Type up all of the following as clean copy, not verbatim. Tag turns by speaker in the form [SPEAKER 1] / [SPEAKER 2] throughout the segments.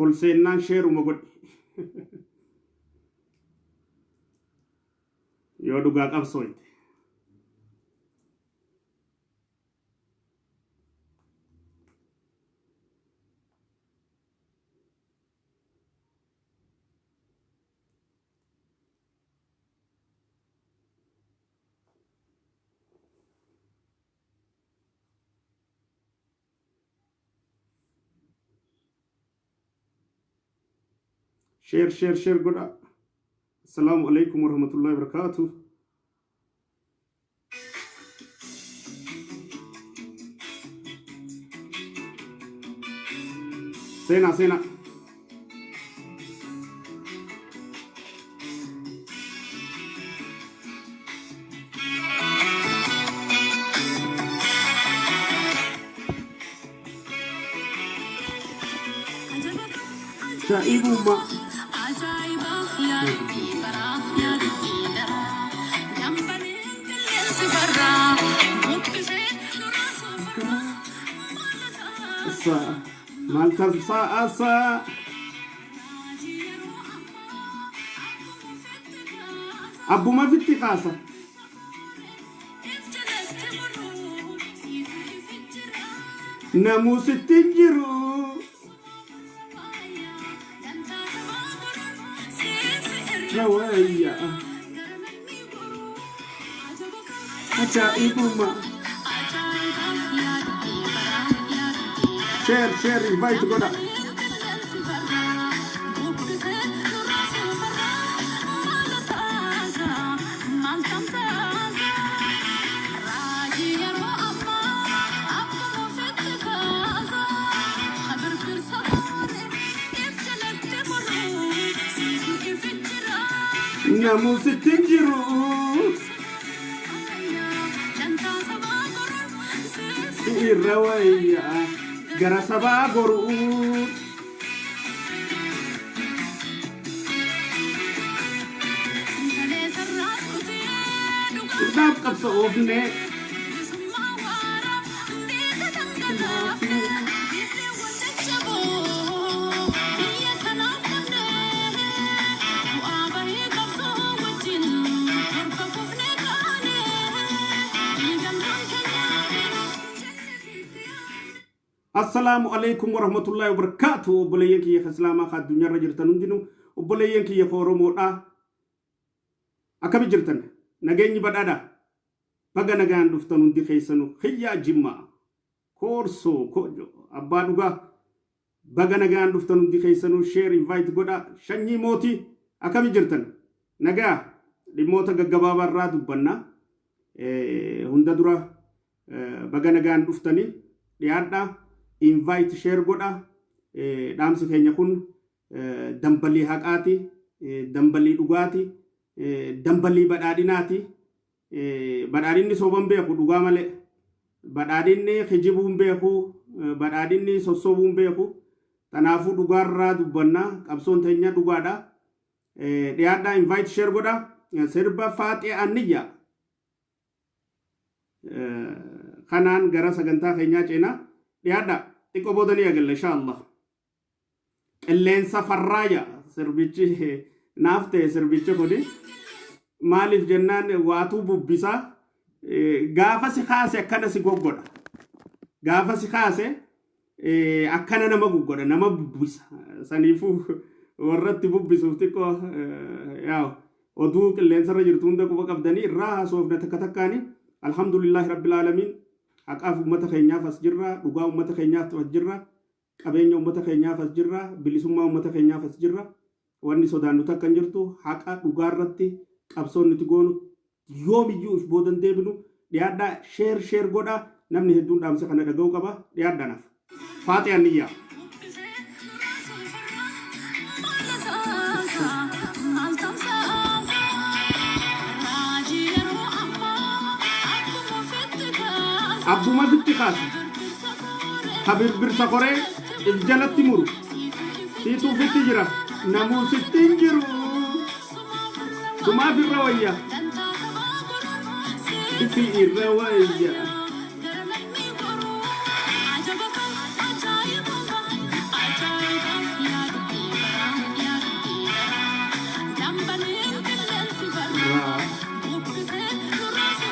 [SPEAKER 1] Ol seennaan sheeruma godhi. Yoo dhugaa qabsooyte. Share share share godha. Assalaamu alaikum warahmatullahi wabarakatuh. Seenaa seenaa. Shaa'ibummaa. Maal tamsaasa? Abbuma fitti kaasa. Namuu sitti hin jiru. Rawayya. Ajaa'ibuma. Share share invite godha. Namuu sitti hin jiru. Irra wayya gara sabaa goruu. Irdaaf qabsa'oofne. Assalaamu alaikum warahmatullahi wabarakatuh. Obboleeyyan kiyya ka Islaamaa ka addunyaarra jirtan hundinuu obboleeyyan kiyya ka Oromoodha. Akkami jirtan? Nageenyi badhaadha. Baga nagaan dhuftan hundi keessanu kiyyaa Jimmaa. Koorsoo kojo abbaa dhugaa. Baga nagaan dhuftan hundi keessanuu share invite godha. Shanyii mootii akkami jirtan? Nagaa dhimmoota gaggabaabaa irraa dubbanna. Hunda dura baga nagaan dhuftani dhiyaadha. Invite share godha. Dhaamsi keenya kun dambalii haqaati, dambalii dhugaati, dambalii badhaadhinaati. Badhaadhinni soban beeku dhugaa malee. Badhaadhinni kijibuun beeku, badhaadhinni sossobuun beeku. Kanaafuu dhugaarraa dubbanna. Qabsoon teenya dhugaadha. Dhiyaadhaa invite share godha. Sirba Faaxee Anniyya. Kanaan gara sagantaa keenyaa ceenaa. Dhiyaadhaa. Xiqqoo booda ni eegalla insha Allah. Qilleensa farraa jedha sirbichi naaf ta'e sirbichi kuni maaliif jennaan waatuu bubbisa gaafa si kaase akkana si goggodha gaafa si kaase akkana nama goggodha nama bubbisa saniifuu warratti bubbisuuf xiqqoo yaa'u oduu qilleensarra jirtu hunda quba qabdanii irraa haasofna takka takkaani alhamdulillahi rabbil aalamiin haqaaf ummata keenyaaf as jirra dhugaa ummata keenyaaf as jirra Qabeenya ummata keenyaaf as jirra, bilisummaa ummata keenyaaf as jirra. Wanni sodaannu takka hin jirtu. Haqa dhugaa irratti qabsoon nuti goonu yoomiyyuu if booda hin deebinu. Dhiyaadhaa share share godhaa. Namni hedduun dhaamsa kana dhaga'uu qaba. Dhiyaadhaa naaf. Faaxee Anniyyaa. Abbuma fitti kaasa. Ka birbirsa koree if jalatti muru. Siitu ufitti jira. Namuu sitti hin jiru. Sumaaf irra wayya. Ifi irra wayya. Raa.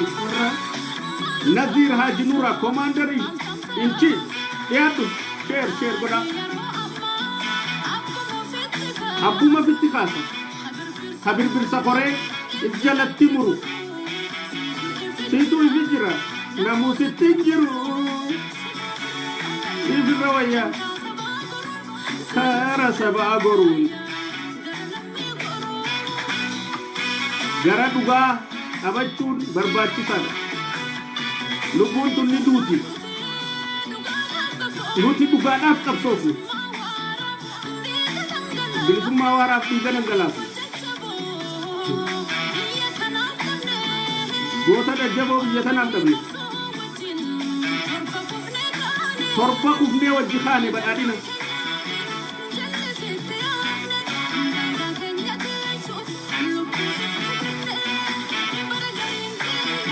[SPEAKER 1] Irra. Naziir Haji Nura, Commander in Chief. Dhiyaadhu. Share share godhaa. Abbuma fitti kaasa. Ka birbirsa koree if jalatti muru. Siitu ifi jira. Namuu sitti hin jiru. Siif irra wayya. Kara sabaa goruun. Gara dhugaa qabachuun barbaachisaadha. Lubbuun tun ni duuti. Nuti dhugaadhaaf qabsoofne. Bilisummaa waaraaf dhiiga dhangalaasne. Goota jajjaboo biyya tanaaf dhabne. Torba kufnee wajji kaane badhaadhina.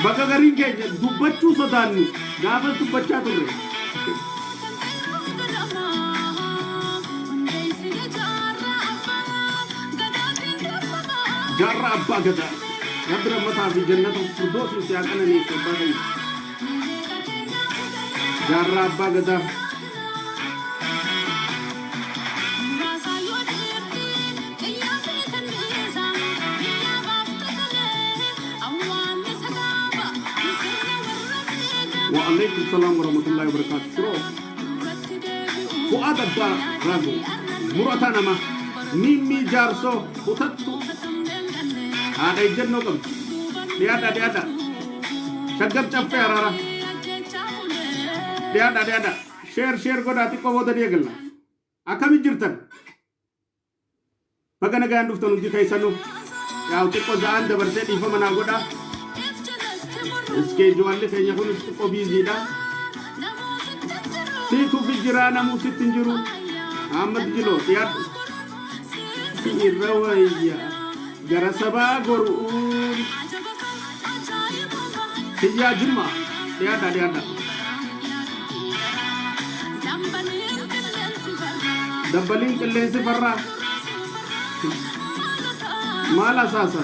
[SPEAKER 1] Bakka gariin keenya dubbachuu sodaannu gaafas dubbachaa turre. Jaarraa Abbaa Gadaa. Rabbi rahmataa fi jannata firdoosiin si haa qananiisu abbaa keenya. Jaarraa Abbaa Gadaa. Wa alaikum salam wa rahmatullahi wa barakatuh. Firoo. Fu'aad Abbaa Raagoo. Murataa namaa. Miimmii Jaarsoo kutattu. Haadha ejjennoo qabdi. Dhiyaadhaa dhiyaadhaa. Shaggar Caffee Araaraa. Dhiyaadhaa dhiyaadhaa. Sheer sheer godhaa xiqqoo booda ni eegalla. Akkami jirtan? Baga nagaan dhuftan hundi keessanuu. Yaa'u xiqqoo za'aan dabarsee dhiifama naa godhaa. Iskeejuwalli keenya kunis xiqqoo biiziidha. Siituufi jiraa namuu sitti hin jiru. Ahmad Jiloo dhiyaadhu. Si irra wayya gara sabaa goruun. Kiyyaa Jimmaa dhiyaadhaa dhiyaadhaa. Dambaliin qilleensi farraa. Maal asaasa?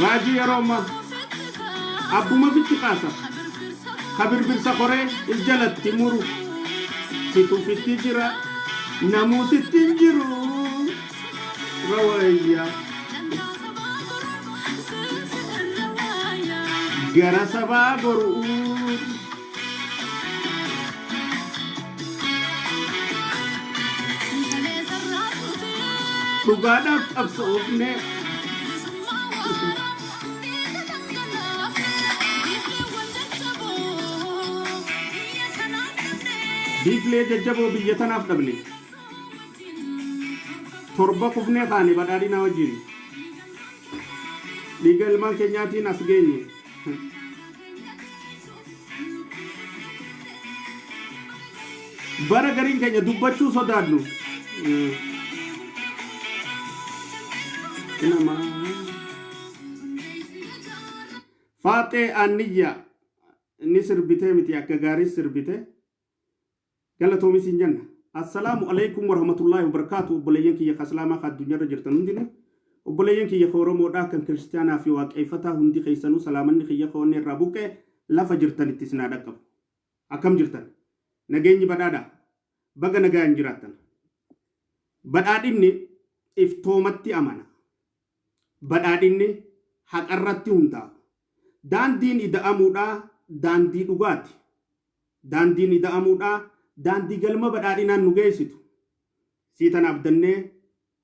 [SPEAKER 1] Raajii yeroo ammaa. Abbuma fitti kaasa. Ka birbirsa koree if jalatti muru. Situ fitti jira. Namuu sitti hin jiru. Rawayya. Gara sabaa goru'uun. Dhugaadhaaf qabsoofne. Biiflee jajjaboo biyya tanaaf dhabne. Torba kufnee kaane badhaadhinaa wajjin. Dhiiga ilmaan keenyaatiin as geenye. Bara gariin keenya dubbachuu sodaannu. Nama. Faaxee Anniyyaa ni sirbitee miti akka gaarii sirbite. Galatoomi siin jenna. Assalaamu alaikum warahmatullaahi wabarakaatu obboleeyyan kiyya ka islaamaa ka addunyaarra jirtan hundinuu obboleeyyan kiyya ka oromoodhaa kan kiristiyaanaa fi waaqeeffataa hundi keessanuu salaamanni kiyya ka onnee irraa buqqee lafa jirtanitti isin haa dhaqqabu. Akkam jirtan? Nageenyi badhaadha? Baga nagaan jiraattan. Badhaadhinni iftoomatti amana. Badhaadhinni haqarratti hundaa'a. Daandiin ida'amuudhaa daandii dhugaati. Daandiin ida'amuudhaa daandii galma badhaadhinaan nu geessitu. Isii tana abdannee,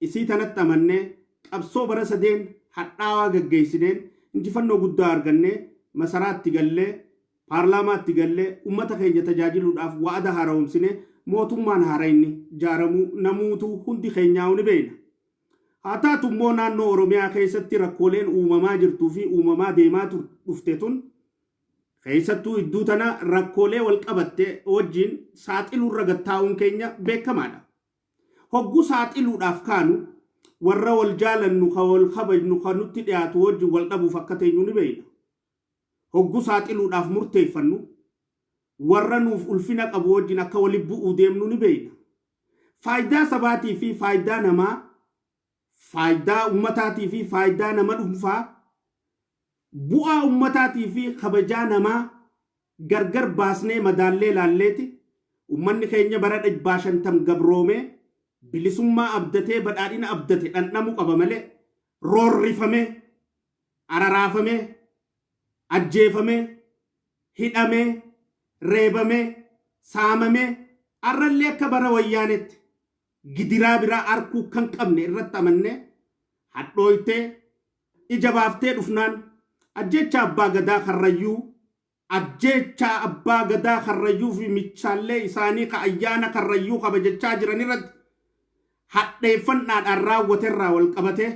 [SPEAKER 1] isii tanatti amannee, qabsoo bara sadeen hadhaawaa gaggeessineen injifannoo guddaa argannee masaraatti gallee, paarlaamaatti gallee ummata keenya tajaajiluudhaaf wa'ada haara'oomsinee mootummaan haarayni jaaramuu namuutuu hundi keenyaa'u ni beekna. Haa taatu immoo naannoo Oromiyaa keessatti rakkooleen uumamaa jirtuu fi uumamaa deemaa dhufte tun keessattuu idduu tana rakkoolee wal qabatte wajjin saaxiluurra gad taa'uun keenya beekamaadha. Hogguu saaxiluudhaaf kaanu warra wal jaalannu, ka wal kabajnu, ka nutti dhiyaatu wajjin wal dhabuuf akka teenyu ni beeyna. Hogguu saaxiluudhaaf murteeffannu warra nuuf ulfina qabu wajjin akka wali bu'uu deemnu ni beeyna. Faayidaa sabaatii fi faayidaa namaa, faayidaa ummataatii fi faayidaa nama dhuunfaa, bu'aa ummataatii fi kabajaa namaa gargar baasnee madaallee laalleeti ummanni keenya bara 150 gabroomee bilisummaa abdatee badhaadhina abdate dhandhamuu qaba malee roorrifamee, araraafamee, ajjeefamee, hidhamee, reebamee, saamamee arrallee akka bara Wayyaanetti gidiraa biraa arkuu kan qabne irratti amannee hadhooytee ija baaftee dhufnaan ajjeechaa Abbaa Gadaa Karrayyuu, ajjeechaa Abbaa Gadaa Karrayyuu fi michaallee isaanii ka ayyaana Karrayyuu kabajachaa jiran irratti hadheeffannaadhaan raawwaterraa wal qabatee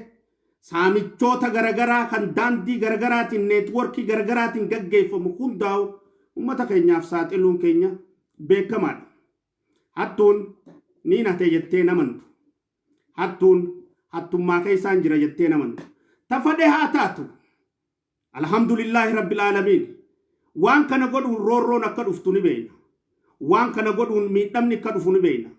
[SPEAKER 1] saamichoota garagaraa kan daandii garagaraatiin, neetworkii garagaraatiin gaggeeffamu hundaa'u uummata keenyaaf saaxiluun keenya beekamaadha. Hattuun niin hate jettee namantu. Hattuun hattummaa keessaan jira jettee namantu. Tafadhe haa taatu. Alhamdulillaahi Rabbil Aalamiin. Waan kana godhuun roorroon akka dhuftu ni beekna. Waan kana godhuun miidhamni akka dhufu ni beekna.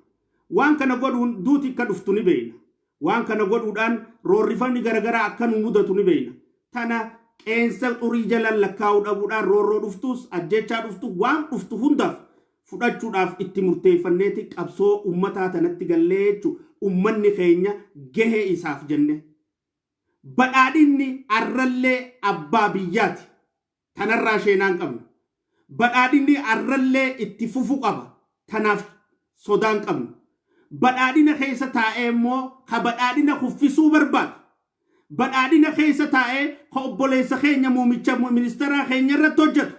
[SPEAKER 1] Waan kana godhuun duuti akka dhuftu ni beekna. Waan kana godhuudhaan roorrifamni garagaraa akka nu mudatu ni beekna. Tana qeensa xurii jalaan lakkaa'uu dhabuudhaan roorroo dhuftus, ajjechaa dhuftu, waan dhuftu hundaaf fudhachuudhaaf itti murteeffanneeti qabsoo ummataa tanatti gallee jechuudha. Ummanni keenya gahee isaaf jenne. Badhaadhinni arrallee abbaa biyyaati. Tanarraa sheenaan qabna. Badhaadhinni arrallee itti fufu qaba. Tanaaf sodaan qabna. Badhaadhina keessa taa'ee immoo ka badhaadhina kuffisuu barbaadu. Badhaadhina keessa taa'ee ka obboleessa keenya muumicha ministeeraa keenya irratti hojjetu.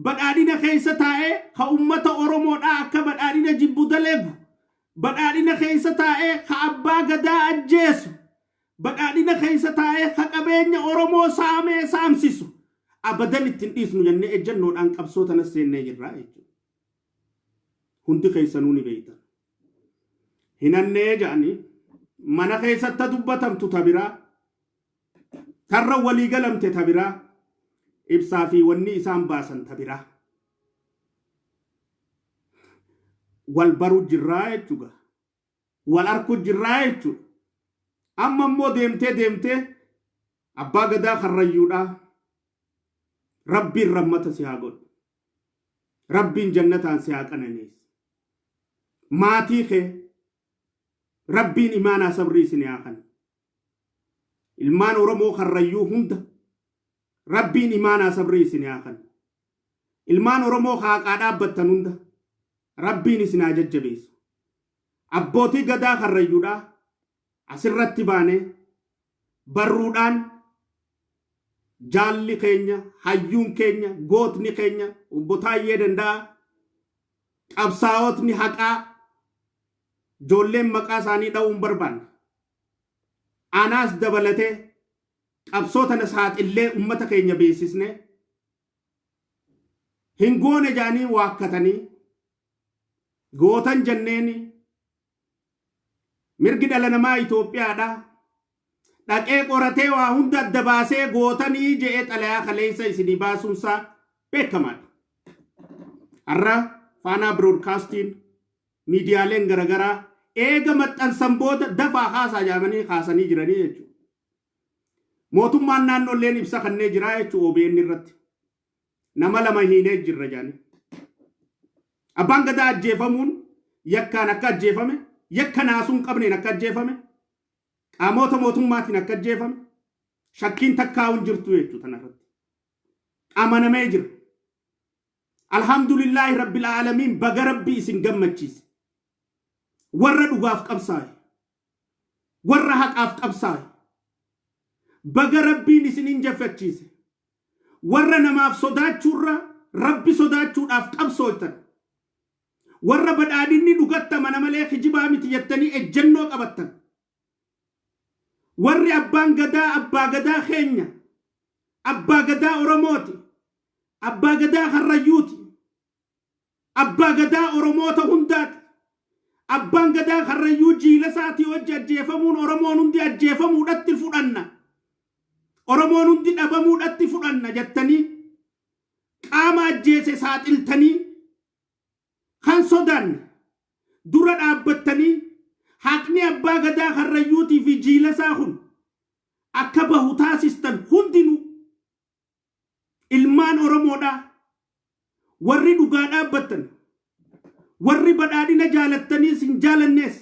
[SPEAKER 1] Badhaadhina keessa taa'ee ka ummata Oromoodhaa akka badhaadhina jibbu daleegu. Badhaadhina keessa taa'ee ka Abbaa Gadaa ajjeesu. Badhaadhina keessa taa'ee ka qabeenya Oromoo saamee saamsisu. Abadan ittiin dhiisnu jennee ejjennoodhaan qabsoo tanas seennee jirra jechuudha. Hundi keessanuu ni beektan. Hinannee jedhanii mana keessatti dubbatamtu ta biraa, tarra walii galamte ta biraa, ibsaa fi wanni isaan baasan ta biraa. Wal baruu jirraa jechuudha. Wal arkuu jirraa jechuudha. Amma immoo deemtee deemtee Abbaa Gadaa Karrayyuudhaa Rabbiin rammata si haa godhu. Rabbiin jannataan si haa qananiisu. Maatii kee Rabbiin imaanaa sabrii isin haa kennu. Ilmaan Oromoo Karrayyuu hunda Rabbiin imaanaa sabrii isin haa kennu. Ilmaan Oromoo haaqaa dhaabbattan hunda Rabbiin isin haa jajjabeessu. Abbootii Gadaa Karrayyuudhaa asirratti baanee barruudhaan jaalli keenya, hayyuun keenya, gootni keenya obbo Taayyee Danda'aa, qabsaa'otni haqaa, ijoolleen maqaa isaanii dha'uu hin barbaanne. Anaas dabalatee qabsoo tana saaxillee uummata keenya beeksisne hin goone jedhanii waakkatanii gootan jenneeni mirgi dhala namaa Itoophiyaadha. Dhaqee qoratee waa hunda adda baasee gootanii je'ee xalayaa kaleessa isinii baasuunsaa beekamaadha. Har'a Faanaa Biroodkaastiin, miidiyaaleen garaagaraa eega maxxansan booda dafaa haasaa jaamanii kaasanii jiranii jechuudha. Mootummaan naannoolleen ibsa kannee jiraa jechuudha OBN irratti. Nama lama hiinee jirra jaanii. Abbaan Gadaa ajjeefamuun yakkaan akka ajjeefame, yakka naasuu hin qabneen akka ajjeefame, qaamota mootummaatiin akka ajjeefame, shakkiin takkaa'u hin jirtu jechuudha tanarratti. Amanamee jira. Alhamdulillaahi Rabbil Aalamiin, baga Rabbi isin gammachiise. Warra dhugaaf qabsaa'e. Warra haqaaf qabsaa'e. Baga Rabbiin isin injiffachiise. Warra namaaf sodaachuurra Rabbi sodaachuudhaaf qabsooytan. Warra badhaadhinni dhugatti amana malee kijibaa miti jettanii ejjennoo qabattan. Warri Abbaan Gadaa Abbaa Gadaa keenya, Abbaa Gadaa Oromooti, Abbaa Gadaa Karrayyuuti, Abbaa Gadaa Oromoota hundaati. Abbaan Gadaa Karrayyuu jiila isaatii wajji ajjeefamuun Oromoon hundi ajjeefamuudhatti fudhanna. Oromoon hundi dhabamuudhatti fudhanna jettanii qaama ajjeese saaxiltanii kan sodaanne dura dhaabbattanii haqni Abbaa Gadaa Karrayyuutii fi jiila isaa kun akka bahu taasistan hundinuu ilmaan Oromoodhaa warri dhugaa dhaabbattan, warri badhaadhina jaalattaniis hin jaalannees,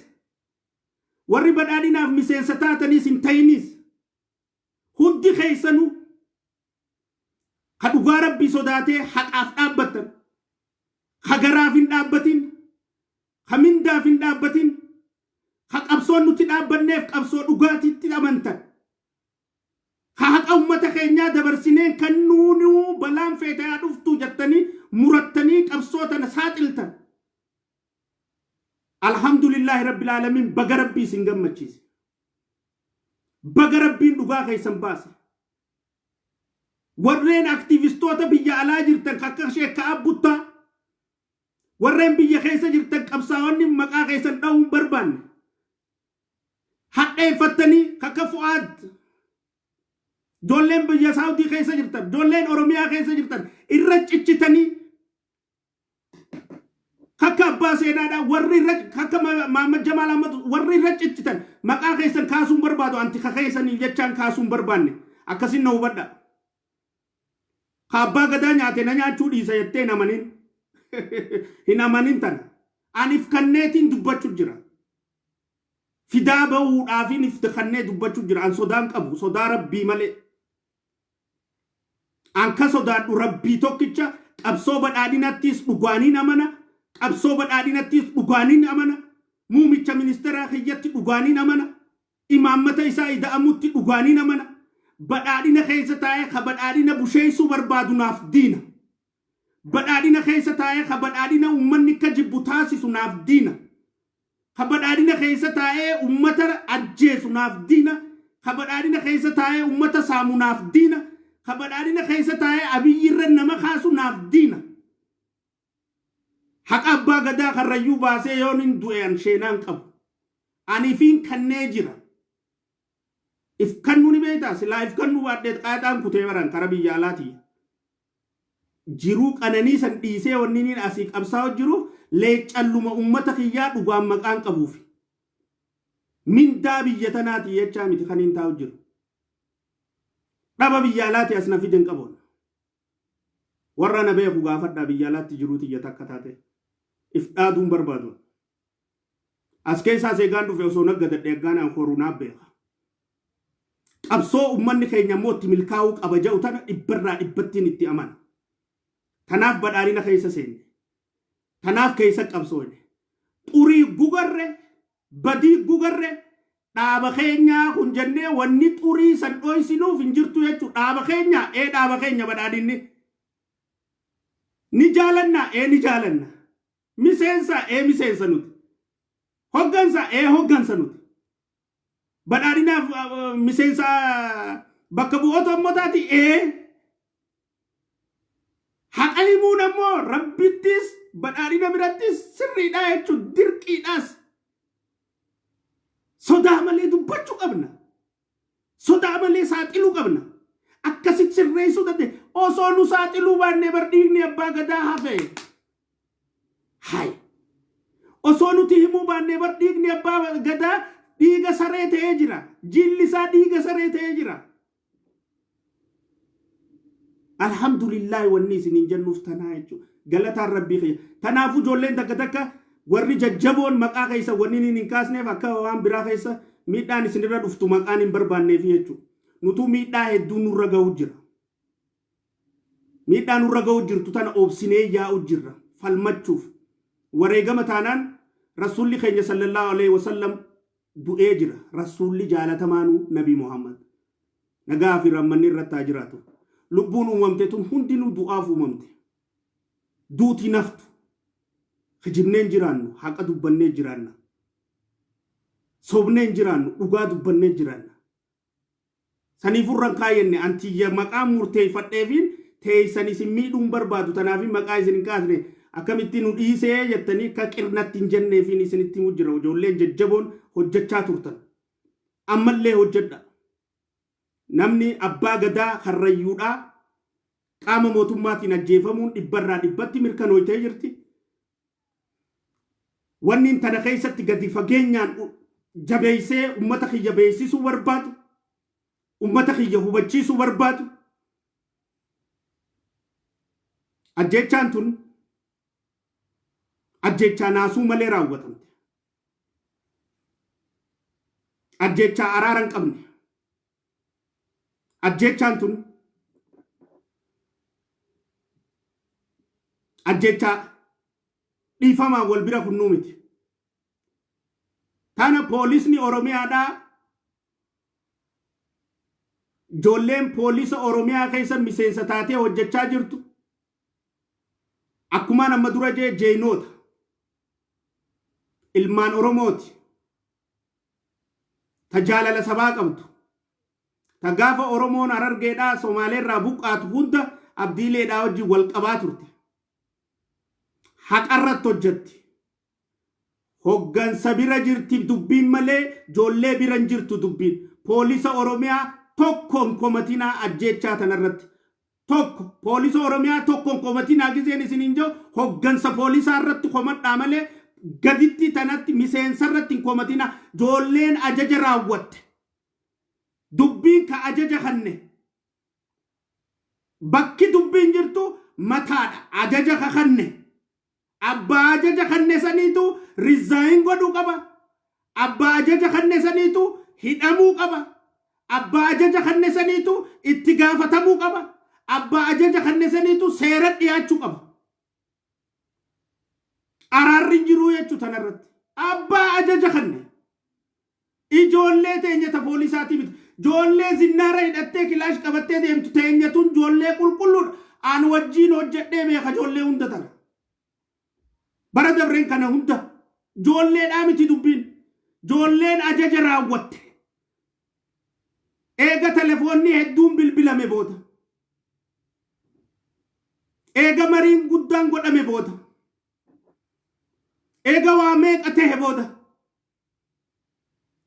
[SPEAKER 1] warri badhaadhinaaf miseensa taataniis hin ta'iniis, hundi keessanuu ka dhugaa Rabbii sodaatee haqaaf dhaabbattan, ka garaaf hin dhaabbatin, ka mindaaf hin dhaabbatin, ka qabsoon nuti dhaabbanneef qabsoo dhugaatitti amantan, ka haqa ummata keenyaa dabarsineen kan nuunuu balaan feete haa dhuftu jettanii murattanii qabsoo tana saaxiltan. Alhamdulillaahi Rabbil Aalamiin, baga Rabbii isin gammachiise. Baga Rabbiin dhugaa keessan baase. Warreen aktiivistoota biyya alaa jirtan akka Sheekka Abbuttaa, warreen biyya keessa jirtan qabsaa'onni maqaa keessan dha'uu hin barbaanne, hadheeffattanii akka Fu'aad, ijoolleen biyya Saawudii keessa jirtan, ijoolleen Oromiyaa keessa jirtan irra cichitanii, kakka abbaa seenaadhaa warri irra, kakka Mahammad Jamaal Ahmad warri irra cichitan, maqaa keessan kaasuun barbaadu anti ka keessanii jechaan kaasuun barbaanne, akkasin na hubadha. Ka abbaa Gadaa nyaate na nyaachuu dhiisa jettee hin amanin. Hin amanin tana. Anif kanneetiin dubbachuu jira. Fidaa bahuudhaafin if kannee dubbachuu jira. An sodaan qabu sodaa Rabbii malee. An ka sodaadhu Rabbii tokkicha. Qabsoo badhaadhinattis dhugaaniin amana. Qabsoo badhaadhinattis dhugaaniin amana. Muumicha ministeeraa kiyyatti dhugaaniin amana. Imaammata isaa ida'amutti dhugaaniin amana. Badhaadhina keessa taa'ee ka badhaadhina busheessuu barbaadu naaf diina. Badhaadhina keessa taa'ee ka badhaadhina uummanni akka jibbu taasisu naaf diina. Ka badhaadhina keessa taa'ee uummata ajjeesu naaf diina. Ka badhaadhina keessa taa'ee uummata saamu naaf diina. Ka badhaadhina keessa taa'ee Abiyyi irra nama kaasu naaf diina. Haqa Abbaa Gadaa Karrayyuu baasee yoon hin du'e an sheenaan qabu. Anifiin kannee jira. If kannuu ni beektaa? Silaa if kannuu baadhee qaaxaan kutee baran kara biyya alaatii. Jiruu qananii san dhiisee wanni inni asii qabsaa'u jiruuf leeccalluma uummata kiyyaa dhugaan maqaan qabuuf. Mindaa biyya tanaati jechaa miti kan hin taa'u jiru. Dhaba biyya alaati as na fiden qabu. Warra na beeku gaafadhaa, biyya alaatti jiruu tiyya takka taate. If dhaaduun barbaadu. As keessaa seegaan dhufe osoo naggadadhe aggaanaan horuu naaf beeka. Qabsoo uummanni keenya immoo itti milkaa'uu qaba jedhu tana dhibbarraa dhibbattiin itti amana. Tanaaf badhaadhina keessa seenne. Tanaaf keessa qabsoone. Xurii gugarre, badii gugarre, dhaaba keenyaa kun jennee wanni xurii san dhoysinuuf hin jirtu jechuudha. Dhaaba keenyaa, ee, dhaaba keenya badhaadhinni. Ni jaalanna, ee, ni jaalanna. Miseensa, ee, miseensa nuti. Hoggansa, ee, hoggansa nuti. Badhaadhinaaf miseensa bakka bu'oota ummataati, ee. Haqa himuun ammoo Rabbittis badhaadhina birattis sirriidha jechuun dirqiidhaas. Sodaa malee dubbachuu qabna. Sodaa malee saaxiluu qabna. Akkasitti sirreessuu dandeenya. Osoo nu saaxiluu baannee bar dhiigni Abbaa Gadaa hafe. Hay. Osoo nuti himuu baannee bar dhiigni Abbaa Gadaa dhiiga saree ta'ee jira. Jilli isaa dhiiga saree ta'ee jira. Alhamdulillaahi, wanni isiniin jennuuf tanaa jechuudha. Galataan Rabbii kiyya. Kanaafuu ijoolleen takka takka warri jajjaboon maqaa keessa wanni inni hin kaasneef akka waan biraa keessa miidhaan isinirra dhuftu maqaan hin barbaanneefi jechuudha. Nutuu miidhaa hedduu nurra gahu jira. Miidhaa nurra gahu jirtu tana obsinee yaa'u jirra falmachuuf. Wareegama taanaan Rasuulli keenya sallallahu alaihi wasallam du'ee jira. Rasuulli jaalatamaanuu Nabi Muhammad. Nagaa fi rammanni irratti haa jiraatu. Lubbuun uumamte tun hundinuu du'aaf uumamte. Duuti naftu. Kijibneen jiraannu, haqa dubbannee jiraanna. Sobneen jiraannu, dhugaa dubbannee jiraanna. Saniif irran kaayyenne antiyya maqaa murteeffadheefiin teessan isin miidhuun barbaadu, tanaaf maqaa isin hin kaasne. Akkamitti nu dhiisee jettanii akka qirnatti hin jenneefiin isinitti himu jira. Ijoolleen jajjaboon hojjechaa turtan. Ammallee hojjedha. Namni abbaa gadaa Karrayyuudhaa qaama mootummaatiin ajjeefamuun dhibbarraa dhibbatti mirkanooytee jirti. Wanni tana keessatti gadi fageenyaan jabeessee ummata kiyya beeksisuu barbaadu, ummata kiyya hubachiisuu barbaadu. Ajjeechaan tun ajjeechaa naasuu malee raawwatamte. Ajjeechaa araara hin qabne. Ajjeechaan tun ajjeechaa dhiifamaan wal bira kunnuu miti. Tana poolisni Oromiyaadhaa, ijoolleen poolisa Oromiyaa keessa miseensa taatee hojjechaa jirtu, akkumaan amma dura jee, jeeynoota ilmaan Oromooti. Ta jaalala sabaa qabdu. Ta gaafa Oromoon Harargeedhaa Somaaleerraa buqqaatu hunda Abdiileedhaa wajjin wal qabaa turte. Haqarratti hojjetti. Hoggansa bira jirti dubbiin malee ijoollee bira hin jirtu dubbiin. Poolisa Oromiyaa tokko hin komatinaa ajjeechaa tanarratti. Tokko poolisa Oromiyaa tokko hin komatinaa gizeen isin hin jiru, hoggansa poolisaa irratti komadhaa malee gaditti tanatti miseensa irratti hin komatinaa. Ijoolleen ajaja raawwatte. Dubbiin ka ajaja kanne. Bakki dubbiin jirtu mataadha. Ajaja ka kanne. Abbaa ajaja kanne saniitu resign godhuu qaba. Abbaa ajaja kanne saniitu hidhamuu qaba. Abbaa ajaja kanne saniitu itti gaafatamuu qaba. Abbaa ajaja kanne saniitu seera dhiyaachuu qaba. Araarri hin jiruu jechuu tanarratti. Abbaa ajaja kanne. Ijoollee teenya ta poolisaatii miti. Ijoollee zinnaara hidhattee kilaash qabattee deemtu teenya tun ijoollee qulqulluudha. An wajjiin hojjedhee beeka ijoollee hunda tana. Bara dabreen kana hunda ijoolleedhaa miti dubbiin. Ijoolleen ajaja raawwatte. Eega telefoonni hedduun bilbilame booda. Eega mariin guddaan godhame booda. Eega waa meeqa tahe booda.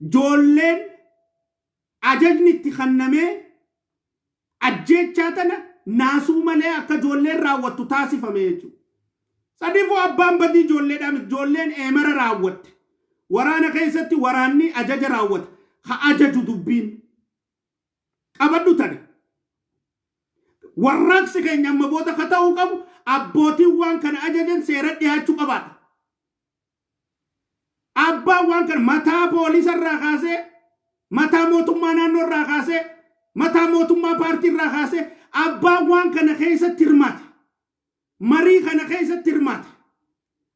[SPEAKER 1] Ijoolleen ajajni itti kennamee ajjeechaa tana naasuu malee akka ijoolleen raawwattu taasifame jechuudha. Sadiifuu abbaan badii ijoolleedhaa miti. Ijoolleen eemara raawwatte. Waraana keessatti waraanni ajaja raawwata. Ha ajaju dubbiin. Qabadhu tana. Warraaqsi keenya amma booda ka ta'uu qabu abbootiin waan kana ajajan seera dhiyaachuu qabaadha. Abbaan waan kana mataa poolisa irraa kaasee, mataa mootummaa naannoo irraa kaasee, mataa mootummaa paartii irraa kaasee, abbaan waan kana keessatti hirmaate. Marii kana keessatti hirmaate.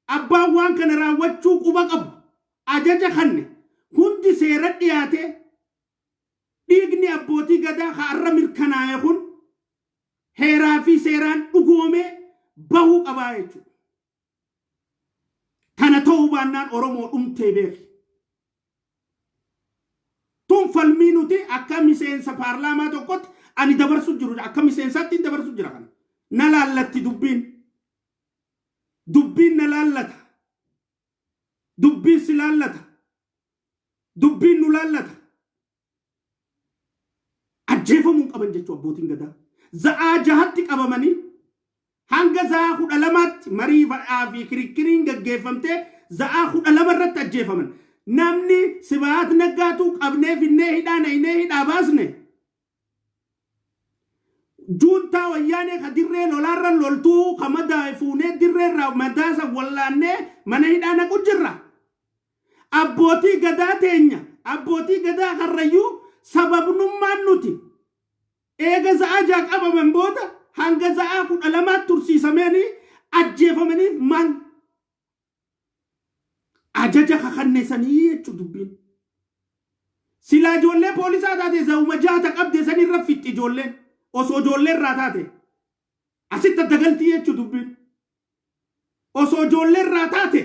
[SPEAKER 1] Abbaan waan kana raawwachuu quba qabu. Ajaja kanne hundi seera dhiyaatee dhiigni abbootii gadaa har'a mirkanaa'e kun heeraa fi seeraan dhugoomee bahuu qabaa jechuudha. Kana ta'uu baannaan Oromoo dhumtee beeki. Tun falmii nuti akka miseensa paarlaamaa tokkotti ani dabarsu jiru, akka miseensaatti hin dabarsu jira kana. Na laallatti dubbiin. Dubbiin na laallata. Dubbiin si laallata. Dubbiin nu laallata. Ajjeefamuu hin qaban jechuu abbootiin gadaa. Za'aa 6tti qabamanii hanga za'aa 12tti marii fi kirikkiriin gaggeeffamtee za'aa 12 irratti ajjeefaman. Namni Sibaat Naggaatu qabnee finnee hidhaa naynee hidhaa baasne. Juuntaa Wayyaanee ka dirree lolaarra loltuu ka madaa'e fuunee dirree irraa madaasa wallaannee mana hidhaa naqu jirra. Abbootii gadaa teenya, abbootii gadaa Karrayyuu, sababnummaan nuti eega za'aa 6 qabaman booda hanga za'aa 12tti tursiisamanii ajjeefamaniif maal? Ajaja kakanneessanii jechuu dubbiin. Silaa ijoollee poolisaa taate za'uma 6 qabde san irra fixxi ijoolleen. Osoo ijoollee irraa taate. Asitti adda galtii jechuu dubbiin. Osoo ijoollee irraa taate.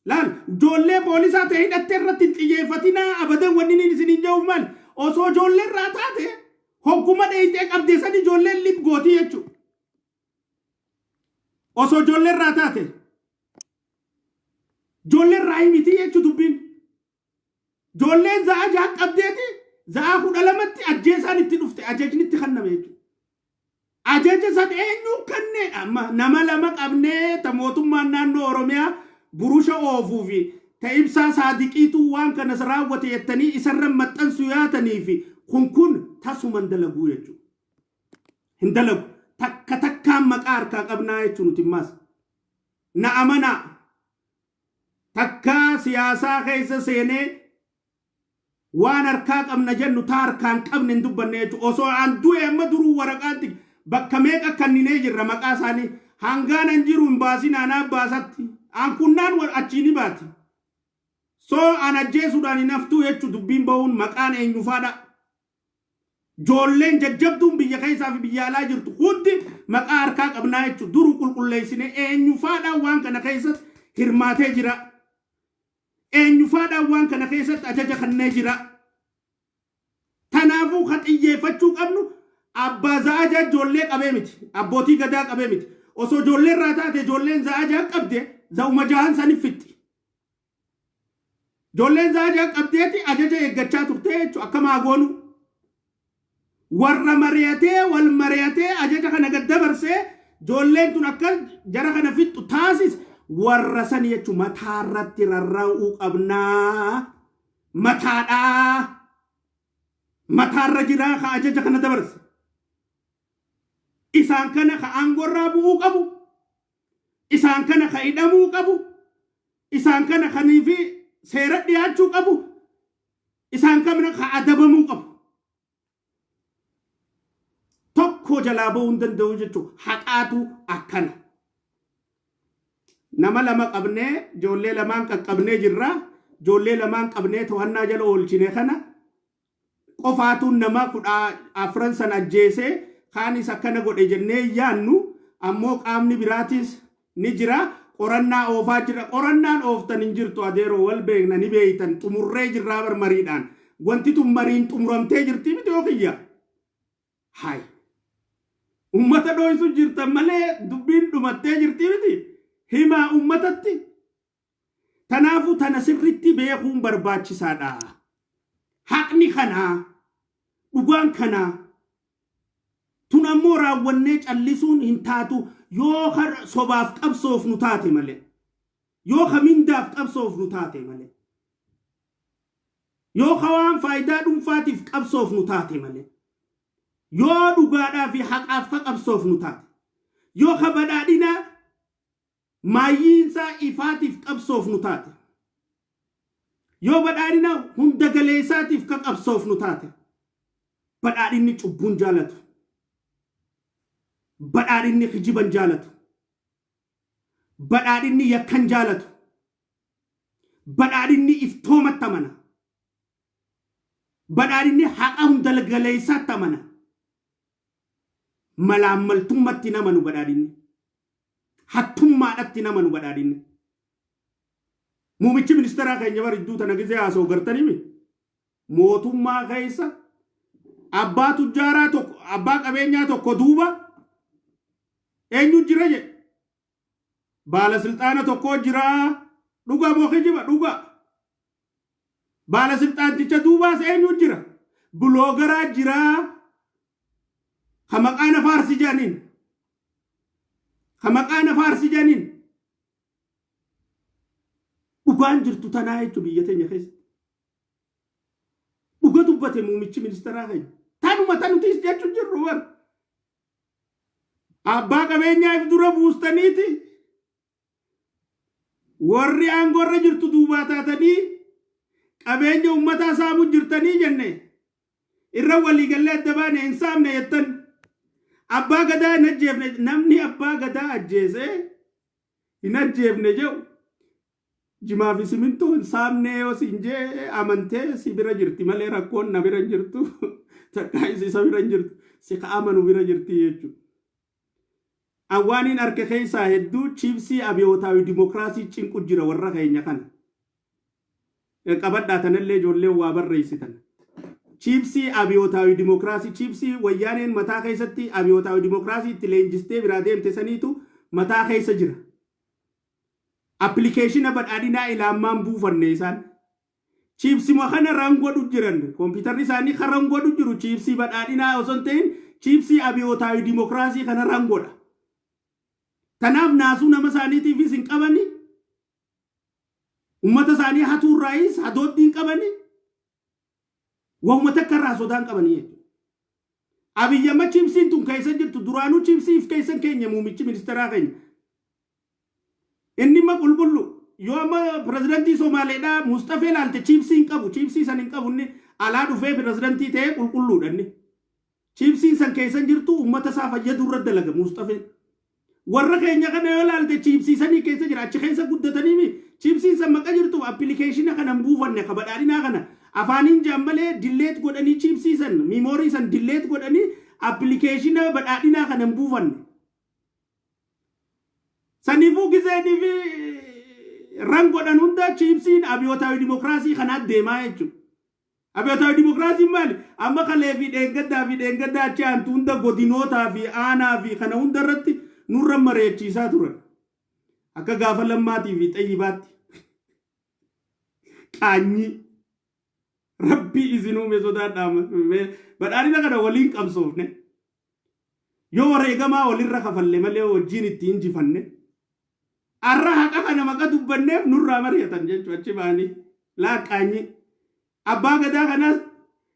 [SPEAKER 1] Laal, ijoollee poolisaa ta'e hidhattee irratti hin xiyyeeffatinaa abadan. Wanni inni isin hin jedhuuf maal? Osoo ijoollee irraa taate hogguma dheeyxee qabde san ijoolleen lib gootii jechuudha. Osoo ijoollee irraa taate, ijoollee irraa miti jechuu dubbiin. Ijoolleen za'a 6 qabdeeti za'a 12tti ajjeesaan itti dhufte, ajajni itti kenname jechuudha. Ajaja san eenyu kenneedha? Amma nama lama qabnee, ta mootummaan naannoo Oromiyaa burusha oofuu fi ta Ibsaa Saadiqiitu waan kanas raawwate jettanii isarra maxxansu yaatanii fi kun tasuman dalaguu jechuudha. Hin dalagu. Takka takkaan maqaa harkaa qabnaa jechuun nuti immaas. Na amanaa. Takkaa siyaasaa keessa seenee waan harkaa qabna jennu ta harkaan qabne hin dubbanne jechuudha. Osoo an du'e amma duruu waraqaatti bakka meeqa kanninee jirra maqaa isaanii. Hangaan an jiru hin baasin, anaa baasatti. An kunnaan achii ni baati. So an ajjeesuudhaan hin haftuu jechuudha dubbiin bahuun maqaan eenyufaadha. Ijoolleen jajjabduun biyya keessaa fi biyya alaa jirtu hundi maqaa harkaa qabnaa jechuudha. Duruu qulqulleessine eenyufaadhaan waan kana keessatti hirmaatee jira. Eenyufaadhaan waan kana keessatti ajaja kennee jira. Kanaafuu ka xiyyeeffachuu qabnu abbaa za'a 6 ijoollee qabee miti. Abbootii gadaa qabee miti. Osoo ijoollee irraa taate, ijoolleen za'a 6 qabde za'uma jahan sanif fixxi. Ijoolleen za'a 6 qabdeeti ajaja eeggachaa turte jechuudha, akka maagoonu. Warra mari'atee, wal mari'atee ajaja kana gad dabarsee ijoolleen tun akka jara kana fixxu taasis warra san jechuun mataarratti rarra'uu qabnaa. Mataadhaa. Mataarra jiraa ka ajaja kana dabarse. Isaan kana ka aangoorraa bu'uu qabu. Isaan kana ka hidhamuu qabu. Isaan kana kanii fi seera dhiyaachuu qabu. Isaan kana ka adabamuu qabu. Tokko jalaa ba'uu hin danda'u jechuudha. Haqaatu akkana. Nama lama qabnee, ijoollee lamaan qaqqabnee jirra. Ijoollee lamaan qabnee to'annaa jala oolchine kana qofaatuun nama 14 sana ajjeesee kaanis akkana godhe jennee yaannu, ammoo qaamni biraatis ni jira. Qorannaa oofaa jira. Qorannaan ooftan hin jirtu, adeeroo, wal beekna, ni beeytan. Xumurree jirraa bar mariidhaan. Wanti tun mariin xumuramtee jirti miti yoo kiyya. Hayi. Ummata dho'isu jirtan malee dubbiin dhumattee jirti miti. Himaa ummatatti. Tanaafuu tana sirritti beekuun barbaachisaadha. Haqni kanaa, dhugaan kanaa. Tun ammoo raawwannee callisuun hin taatu, yoo sobaaf qabsoofnu taate malee. Yoo ka mindaaf qabsoofnu taate malee. Yoo ka waan faayidaa dhuunfaatiif qabsoofnu taate malee. Yoo dhugaadhaa fi haqaaf ka qabsoofnu taate. Yoo ka badhaadhina maayyiinsaa ifaatiif qabsoofnu taate. Yoo badhaadhina hunda galeessaatiif ka qabsoofnu taate. Badhaadhinni cubbuun jaalatu. Badhaadhinni kijiban jaalatu. Badhaadhinni yakkan jaalatu. Badhaadhinni iftoomatti amana. Badhaadhinni haqa hunda galeessaatti amana. Malaammaltummatti hin amanu badhaadhinni. Hattummaadhatti hin amanu badhaadhinni. Muumichi ministeeraa keenya bar idduu tana gizee haasa'u gartanii mootummaa keessa abbaa tujjaaraa tokko, abbaa qabeenyaa tokko duuba eenyu jira jedhe. Baala silxaana tokko jira. Dhugaa moo kijiba? Dhugaa. Baala silxaanticha duubaas eenyu jira? Bloggeraa jira. Ka maqaa na faarsi jedhaniin. Ka maqaa na faarsi jedhaniin. Dhugaan jirtu tanaa jechuun biyya teenya keessa. Dhuga dubbate muumichi ministeeraa keenya. Tanuma tanutis jechuun jirru bar. Abbaa qabeenyaa if dura buustaniiti warri aangoorra jirtu duubaa taatanii qabeenya uummataa saamu jirtanii jenne, irra waliigallee adda baane, hin saamne jettan. Abbaa gadaa hin ajjeefne. Namni abbaa gadaa ajjeese hin ajjeefne jedhu jimaa fi simintoo hin saamne yoo siin jee amantee si bira jirti malee rakkoon na bira hin jirtu, takkaa isa bira hin jirtu, si ka amanu bira jirti jechuudha. Awwaaniin harka keessaa hedduu chiipsii abiyootaawi dimokiraasii cinqu jira warra keenya kana. Qabadhaa tanallee, ijoolleen waa barreessitan. Chiipsii abiyootaawi dimokiraasii, chiipsii wayyaaneen mataa keessatti abiyootaawi dimokiraasii itti leenjistee biraa deemte saniitu. mataa keessa jira. Appilikeeshina badhaadhinaa ilaammaan buufanne isaan. Chiipsima kana run godhu jiran. Kompiitarri isaanii kan run godhu jiru chiipsii badhaadhinaa osoo hin ta'in chiipsii abiyootaawi dimokiraasii kana run godha. Tanaaf naasuu nama isaaniitiifis hin qabani. Ummata isaanii hatuurraayis hadooddii hin qabani. Wahuma takka irraa sodaan qabanii jechuudha. Abiyyi amma chiipsiin tun keessa jirtu duraanuu chiipsii if keessa keenya muummichi ministeeraa keenya. Inni amma qulqullu yoo amma pirezidantii Somaaleedhaa Mustafee ilaalte chiipsii hin qabu, chiipsii san hin qabu. Inni alaa dhufee pirezidantii ta'ee qulqulluudha inni. Chiipsiin san keessa jirtu uummata isaa fayyaduu irra dalaga Mustafeen. Warra keenya kana yoo ilaalte chiipsii sanii keessa jira, achi keessa guddatanii chiipsiin san maqa jirtu appilikeeshina kana hin buufanne. Ka badhaadhinaa kana afaaniin jaan malee delete godhanii, chiipsii san, memory san delete godhanii appilikeeshina badhaadhinaa kana hin buufanne. Saniifuu gizeenii fi run godhan hunda chiipsiin abiyootaawi dimokiraasii kanaa deemaa jechuudha. Abiyootaawi dimokiraasiin maali? Amma kalee fi dheengaddaa fi dheengaddaa achi aantu hunda godinootaa fi aanaa fi kana hunda irratti nurra mari'achiisaa turan. Akka gaafa Lammaatii fi Xayyibaatti. Qaanyii. Rabbii isin uume sodaadhaa. Badhaadhina kana waliin qabsoofne. Yoo wareegamaa walirra kafalle malee wajjin itti injifanne. Arra haqa kana maqa dubbanneef nurraa mari'atan jechuudha achi ba'anii. Laaqqaanyii. Abbaa gadaa kanaas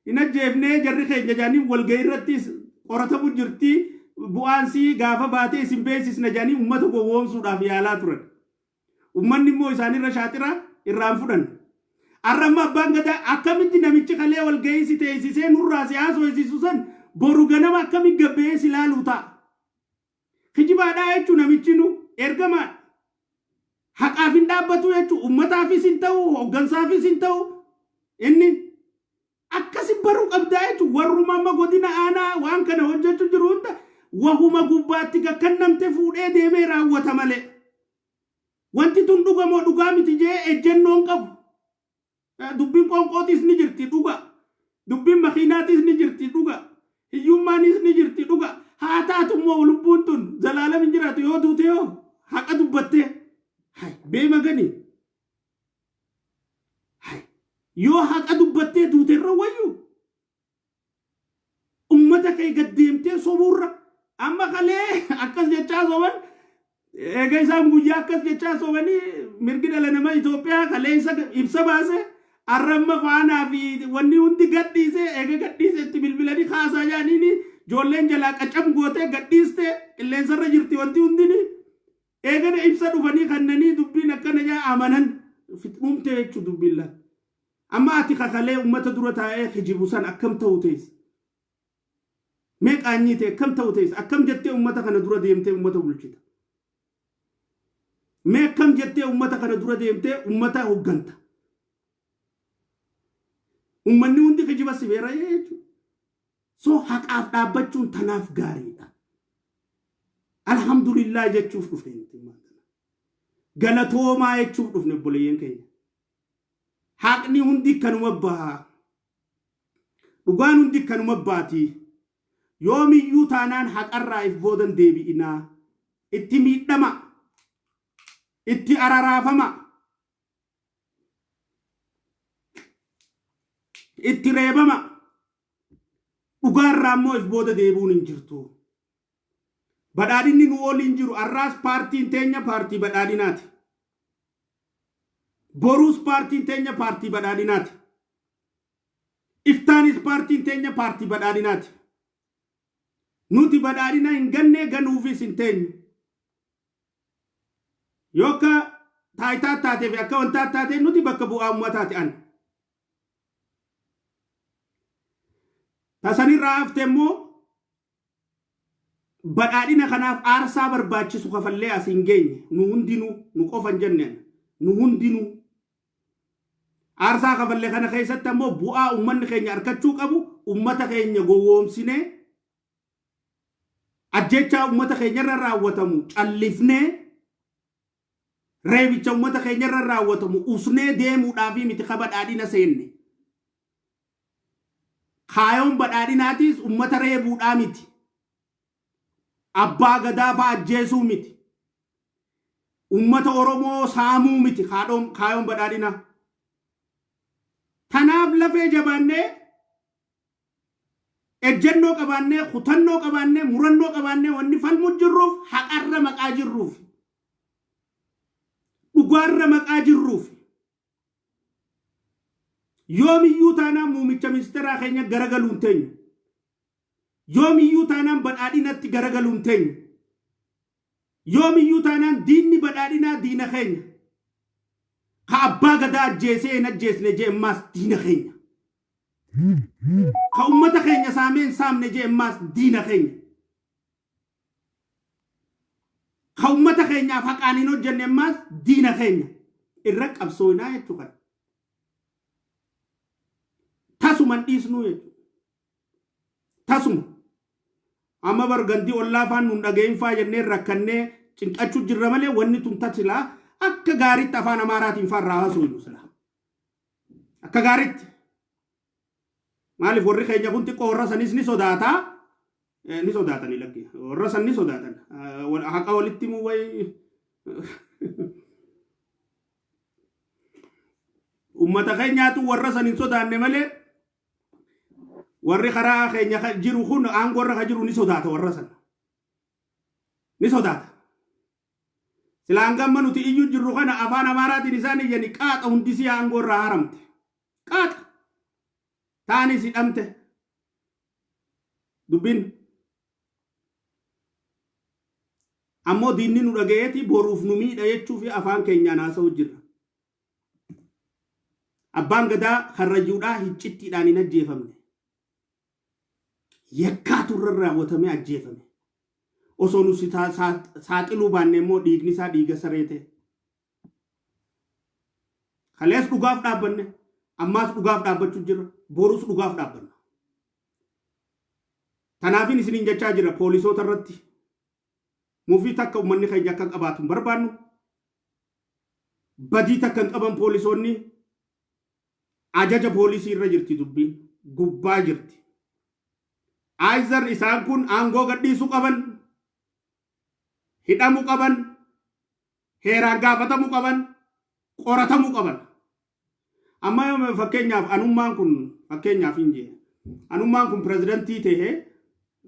[SPEAKER 1] hin ajjeefnee jarri keenya jaanii walgahii irrattis qoratamu jirti, bu'aansii gaafa baatee isin beeksisna jaanii uummata gowwoomsuudhaaf yaalaa turan. Uummanni immoo isaanirra shaaxira irraan fudhan. Arra amma abbaan gadaa akkamitti namichi kalee walgahii si teessisee nurraa si haasofsiisu san boru ganama akkamitti gabba'ee si laaluu ta'a? Kijibaadhaa jechuun namichi nu ergamaadha. Haqaaf hin dhaabbatu jechuun uummataafis hin ta'u, hooggansaafis hin ta'u. Inni akkasi baruu qabdaa jechuun warruma amma godina aanaa waan kana hojjechuu jiru hunda wahuma gubbaatti gakkannamte fuudhee deemee raawwata malee. Wanti tun dhugamoo dhugaa miti jee ejjennoon qabu. Dubbiin qoonqootis ni jirti dhuga. Dubbiin makiinaatis ni jirti dhuga. Hiyyummaanis ni jirti dhuga. Haa taatu immoo lubbuun tun zalaalam hin jiraatu, yoo duute yoo haqa dubbattee. Hay beema gani. Hay yoo haqa dubbattee duute irra wayyu. Ummata kee gad deemtee sobuurra amma kalee akkas jechaa soban. Eega isaan guyyaa akkas jechaa sobanii mirgi dhala namaa Itoophiyaa kalee isa ibsa baase, arra amma faanaa fi wanni hundi gadhiise. Eega gadhiise itti bilbilanii kaasaa jaaniini ijoolleen jalaa qacam gootee gadhiiste, qilleensarra jirti wanti hundini. Eegana ibsa dhufanii kannanii dubbiin akkana jaa amanan dhumte jechuu dubbiin laata. Amma ati kakalee ummata dura taa'ee kijibu san akkam ta'u teessa? Mee qaanyii ta'e akkam ta'u teessa? Akkam jettee ummata kana dura deemtee ummata bulchita? Mee akkam jettee ummata kana dura deemtee ummata hogganta? Ummanni hundi kijiba si beera jechuudha. So haqaaf dhaabbachuun tanaaf gaariidha. Alhamdulillah jechuuf dhufne nuti. Galatoomaa jechuuf dhufne, obboleeyyan keenya. Haqni hundi kanuma baha. Dhugaan hundi kanuma baati. Yoomiyyuu taanaan haqarraa if boodan deebi'inaa. Itti miidhama. Itti araraafama. Itti reebama. Dhugaarraa immoo if booda deebi'uun hin jirtu. Badhaadhinni nu waliin jiru. Arraas paartiin teenya paartii badhaadhinaati. Boruus paartiin teenya paartii badhaadhinaati. Iftaanis paartiin teenya paartii badhaadhinaati. Nuti badhaadhina hin ganne, ganuufis hin teenyu. Yoo akka taayitaa taatee fi akka wantaa taatee nuti bakka bu'aa uummataati an. Tasanirraa hafte immoo badhaadhina kanaaf aarsaa barbaachisu kafallee as hin geenye. Nu hundinuu, nu qofa hin jenne, nu hundinuu aarsaa kafalle. Kana keessatti ammoo bu'aa uummanni keenya argachuu qabu uummata keenya gowwoomsinee, ajjechaa uummata keenyarra raawwatamu callifnee, reebicha uummata keenyarra raawwatamu usnee deemuudhaafi miti ka badhaadhina seenne. Kaayoon badhaadhinaatis uummata reebuudhaa miti. Abbaa gadaa fa'aa ajjeesuu miti. Ummata Oromoo saamuu miti kaayoon badhaadhinaa. Tanaaf lafee jabaannee, ejjennoo qabaannee, kutannoo qabaannee, murannoo qabaannee wanni falmu jirruuf haqarra maqaa jirruuf. Dhugaarra maqaa jirruuf. Yoomiyyuu taanaan muumicha ministeeraa keenya garagaluu hin teenyu. Yoomiyyuu taanaan badhaadhinatti garagaluu hin teenyu. Yoomiyyuu taanaan diinni badhaadhinaa diina keenya. Ka abbaa gadaa ajjeesee hin ajjeesne jee ammaas diina keenya. Ka ummata keenya saamee hin saamne jee ammaas diina keenya. Ka ummata keenyaaf haqaan hin hojjenne ammaas diina keenya. Irra qabsooynaa jechuu kana. Tasuma hin dhiisnuu jechuudha. Tasuma. Amma bar gandii ollaa faan nun dhagahin faa jennee rakkannee cinqachuu jirra malee wanni tun tasilaa akka gaariitti afaan Amaaraatiin faan raawasuu silaa. Akka gaariitti. Maaliif warri keenya kun xiqqoo warra sanis ni sodaataa. Ni sodaatanii lakki. Warra san ni sodaatan. Haqa walitti himuu wayi. Uummata keenyaatu warra san hin sodaanne malee warri karaa keenya jiru kun aangoo irra ka jiru ni sodaata warra sana. Ni sodaata. Sila hanga amma nuti iyyuu jirru kana afaan Amaaraatiin isaan iyyani qaaxa hundisii aangoo irraa haramte. Qaaxa. Taanis hidhamte. Dubbiin. Ammoo diinni nu dhaga'eeti boruuf nu miidha jechuu fi afaan keenyaan haasa'u jirra. Abbaan Gadaa Karrayyuudhaa hiccittiidhaan hin ajjeefamne. Yakkaatu irra raawwatamee ajjeefame. Osoo nu saaxiluu baanne immoo dhiigni isaa dhiiga saree ta'e. Kalees dhugaaf dhaabbanne, ammaas dhugaaf dhaabbachuu jirra, borus dhugaaf dhaabbanna. Tanaafin isiniin jechaa jira poolisoota irratti mufii takka uummanni keenya akka qabaatu hin barbaannu. Badii takka hin qaban poolisoonni. Ajaja poolisii irra jirti dubbiin. Gubbaa jirti. Aayizar isaan kun aangoo gadhiisuu qaban, hidhamuu qaban, heeraan gaafatamuu qaban, qoratamuu qaban. Amma yoo fakkeenyaaf anummaan kun fakkeenyaaf hin jee. Anummaan kun pirezidantii ta'ee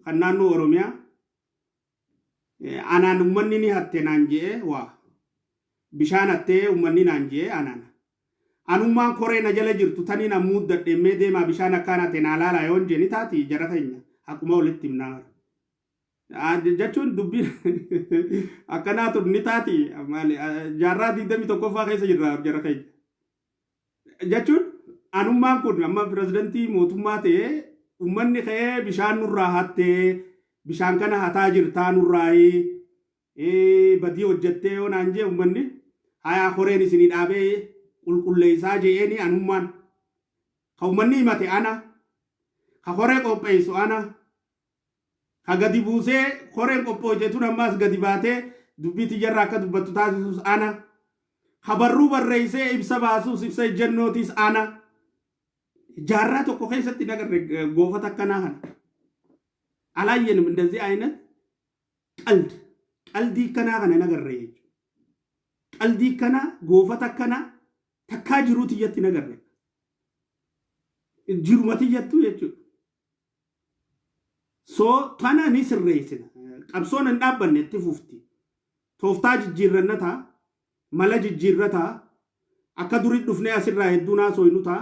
[SPEAKER 1] kan naannoo Oromiyaa anaan ummanni ni hatte naan je'ee waa bishaan hattee ummanni naan je'ee anaan. Anummaan koree na jala jirtu taniin an muuddadhe mee deemaa bishaan akkaan hate naa laalaa yoon jee ni taati jara keenya haquma walitti himnaa. Jechuun dubbiin akkanaa tun ni taati maali jaarraa 21ffaa keessa jirra jara keenya. Jechuun anummaan kun amma pirezidantii mootummaa ta'ee uummanni ka'ee bishaan nurraa hattee bishaan kana hataa jirtaa nurraayii badii hojjettee yoo naan jee uummanni hayaa koreen isinii dhaabee qulqulleessaa je'eeni anummaan ka uummanni himate ana ka koree qopheessu ana ka gadi buusee koreen qophooyte tun ammaas gadi baatee dubbii tiyyarraa akka dubbattu taasisus ana. Ka barruu barreessee ibsa baasus ibsa ejjennootis ana. Jaarraa tokko keessatti hin agarre goofata akkanaa kana. Alaayyenim እንደዚህ አይነት ቀልድ ቀልdii akkanaa kana hin agarre jechuudha. Qaldii akkanaa goofata akkanaa takkaa jiruu tiyyatti hin agarre. Jiruma tiyyattuu jechuudha. So tana ni sirreessina. Qabsoon hin dhaabbanne itti fufti. Tooftaa jijjiirranna ta'a. Mala jijjiirra ta'a. Akka durii dhufnee asirraa hedduun haasofnu ta'a.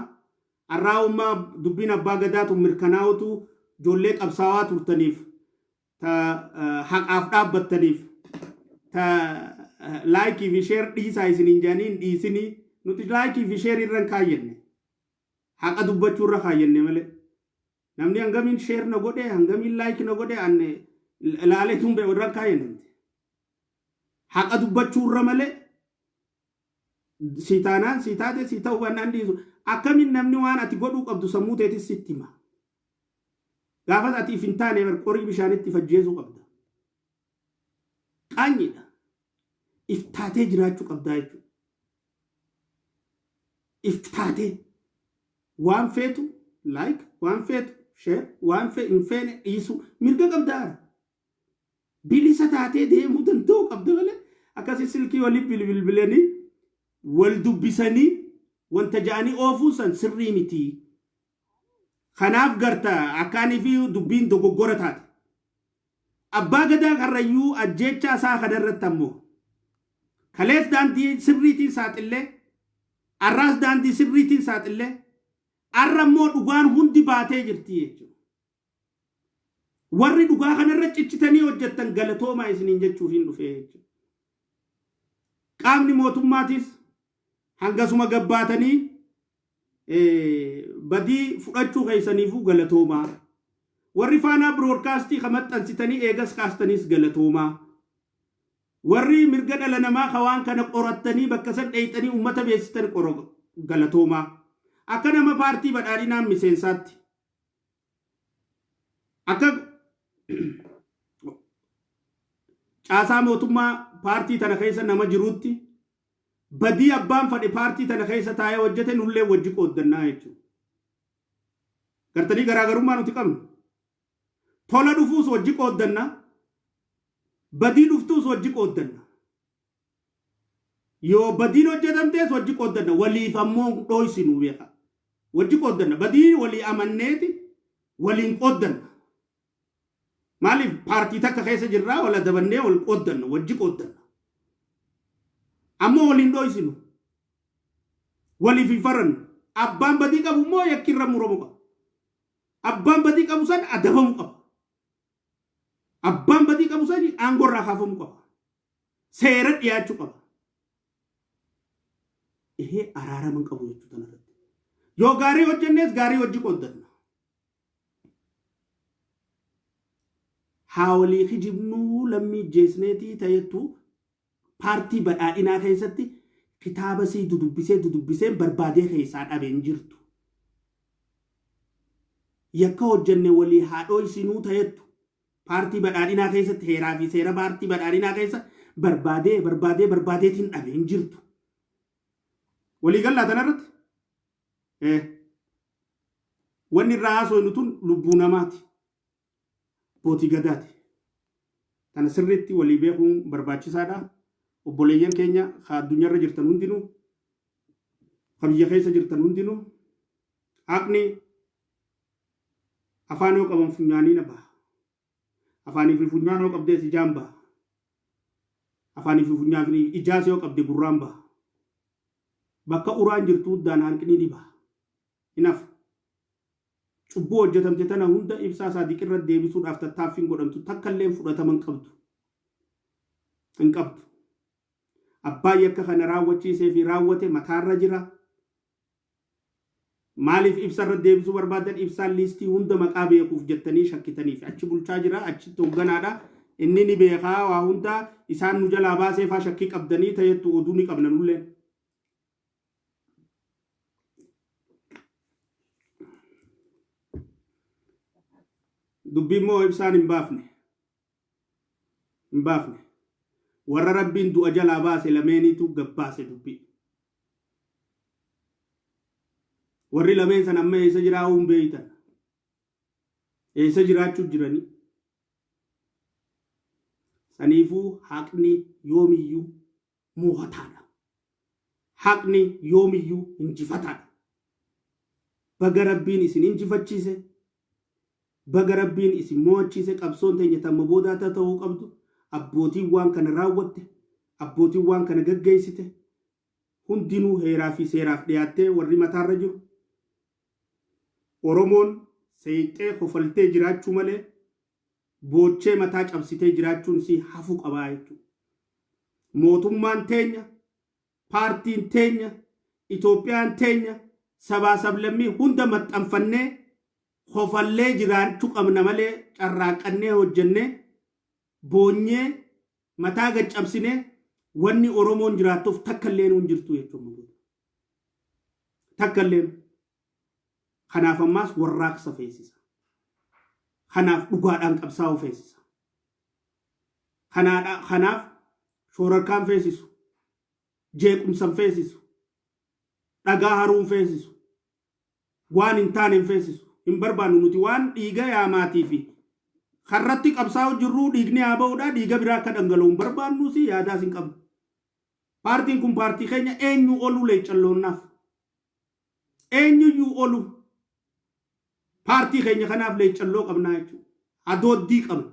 [SPEAKER 1] Har'aa ummaa dubbiin abbaa gadaatu mirkanaa'utu ijoollee qabsaawaa turtaniif ta haqaaf dhaabbattaniif ta like fi share dhiisaa isiniin jedhanii hin dhiisinii nuti like fi share irra hin kaayyanne haqa dubbachuu irra kaayyanne malee. Namni hangamiin share na godhe hangamiin like na godhe an ilaalee tun beeku irra kaayyanne miti. Haqa dubbachuu irra malee si taanaan si taate si ta'uu baannaan dhiisu. Akkamiin namni waan ati godhuu qabdu sammuu teetis sitti hima. Gaafas ati if hin taane bar qorii bishaanitti if ajjeesuu qabda. Qaanyiidha. If taatee jiraachuu qabdaa jechuudha. If taatee waan feetu like, waan feetu share, waan hin feene dhiisuu mirga qabdaa. Bilisa taatee deemuu danda'uu qabda malee Akkasi silkii walii bilbilbilanii wal dubbisanii wanta ja'anii oofuun san sirrii miti. Kanaaf garta akkaanii fi dubbiin dogoggora taate. Abbaa Gadaa Karrayyuu ajjeechaa isaa kanarratti ammoo kalees daandii sirriitiin saaxillee, arraas daandii sirriitiin saaxillee, arra immoo dhugaan hundi baatee jirti jechuudha. Warri dhugaa kanarra cichitanii hojjettan galatoomaa isiniin jechuufiin dhufee jechuudha. Qaamni mootummaatis hangasuma gabbaatanii badii fudhachuu keessaniifuu galatoomaa. Warri Faanaa Biroodkaastii ka maxxansitanii eegas kaastaniis galatoomaa. Warri mirga dhala namaa ka waan kana qorattanii bakka san dheeyxanii uummata beeksistan galatoomaa. Akka nama paartii badhaadhinaa miseensaatti. Akka caasaa mootummaa paartii tana keessa nama jiruutti badii abbaan fadhe paartii tana keessa taa'ee hojjete nullee wajji qooddannaa jechuudha. Gartanii garaagarummaa nuti qabnu. Tola dhufuus wajji qooddanna. Badii dhuftuus wajji qooddanna. Yoo badiin hojjetamtees wajji qooddanna. Waliif ammoo dhooysinu beeka. Wajji qooddanna. Badii walii amanneeti waliin qooddanna. Maaliif paartii takka keessa jirraa wal adabannee wal qooddanna, wajji qooddanna. Ammoo waliin dhooysinu. Waliif hin farannu. Abbaan badii qabu immoo yakki irra muramu qaba. Abbaan badii qabu san adabamu qaba. Abbaan badii qabu san aangoo irraa kaafamu qaba. Seera dhiyaachuu qaba. Ihee araarama hin qabu jechuu tanarratti. Yoo gaarii hojjennees gaarii hojii qooddanna. Haa walii kijibnuu lammii jeesneetii ta'ettu paartii badhaadhinaa keessatti kitaaba sii dudubbisee dudubbiseen barbaadee keessaa dhabe hin jirtu. Yakka hojjenne walii haa dhooysinuu ta'ettu paartii badhaadhinaa keessatti heeraa fi seera paartii badhaadhinaa keessa barbaadee barbaadee barbaadeetiin dhabe hin jirtu. Walii gallaa tanarratti? Wanni irraa haasofnu tun lubbuu namaati. Abbootii gadaati. Tana sirriitti walii beekuun barbaachisaadha. Obboleeyyan keenya ka addunyaarra jirtan hundinuu, ka biyya keessa jirtan hundinuu, haqni afaan yoo qaban funyaanii na baha. Afaanii fi funyaan yoo qabdees ijaan baha. Afaanii fi funyaan fi ijaas yoo qabde gurraan baha. Bakka uraan jirtu huddaan hanqinni ni baha. Hin hafu. Cubbuu hojjetamte tana hunda Ibsaa Saadiq irra deebisuudhaaf tattaaffiin godhamtu takka illee fudhatama hin qabdu. Hin qabdu. Abbaan yakka kana raawwachiisee fi raawwate mataarra jira. Maaliif Ibsa irra deebisuu barbaadan? Ibsaan liistii hunda maqaa beekuuf jettanii shakkitaniif achi bulchaa jira, achitti hoogganaadha. Inni ni beekaa waa hunda isaan nu jalaa baasee faa shakkii qabdanii ta'ettu oduu ni qabna nulleen. Dubbii immoo Ibsaan hin baafne. Hin baafne. Warra Rabbiin du'a jalaa baase lameeniitu gabbaase dubbii. Warri lameen san amma eessa jiraa hin beeytan. Eessa jiraachuu jiranii. Saniifuu haqni yoomiyyuu moohataadha. Haqni yoomiyyuu injifataadha. Baga Rabbiin isin injifachiise, baga Rabbiin isin moo'achiise. Qabsoon teenya tamma boodaa ta'uu qabdu abbootiin waan kana raawwatte, abbootiin waan kana gaggeessite hundinuu heeraa fi seeraaf dhiyaattee warri mataarra jiru Oromoon seeyxee kofaltee jiraachuu malee boochee mataa cabsitee jiraachuun isii hafuu qabaa jechuudha. Mootummaan teenya, paartiin teenya, Itoophiyaan teenya sabaa sablammii hunda maxxanfannee kofallee jiraachuu qabna malee carraaqqannee hojjennee boonyee mataa gad cabsinee wanni Oromoon jiraattuuf takka illee hin jirtu jechuudha. Takka illee. Kanaaf ammaas warraaqsa feesisa. Kanaaf dhugaadhaan qabsaa'uu feesisa. Kanaaf shoorarkaan feesisu, jeequmsan feesisu, dhagaa haruun feesisu, waan hin taane hin feesisu. Hin barbaannu nuti waan dhiiga yaamaatii fi karratti qabsaa'u jirruu dhiigni haa ba'uudha, dhiiga biraa akka dhangala'u hin barbaannus, yaadaas hin qabnu. Paartiin kun paartii keenya eenyu oluu leeccalloonnaaf. Eenyuyyuu olu paartii keenya kanaaf leeccalloo qabnaa jechuudha. Adooddii qabna.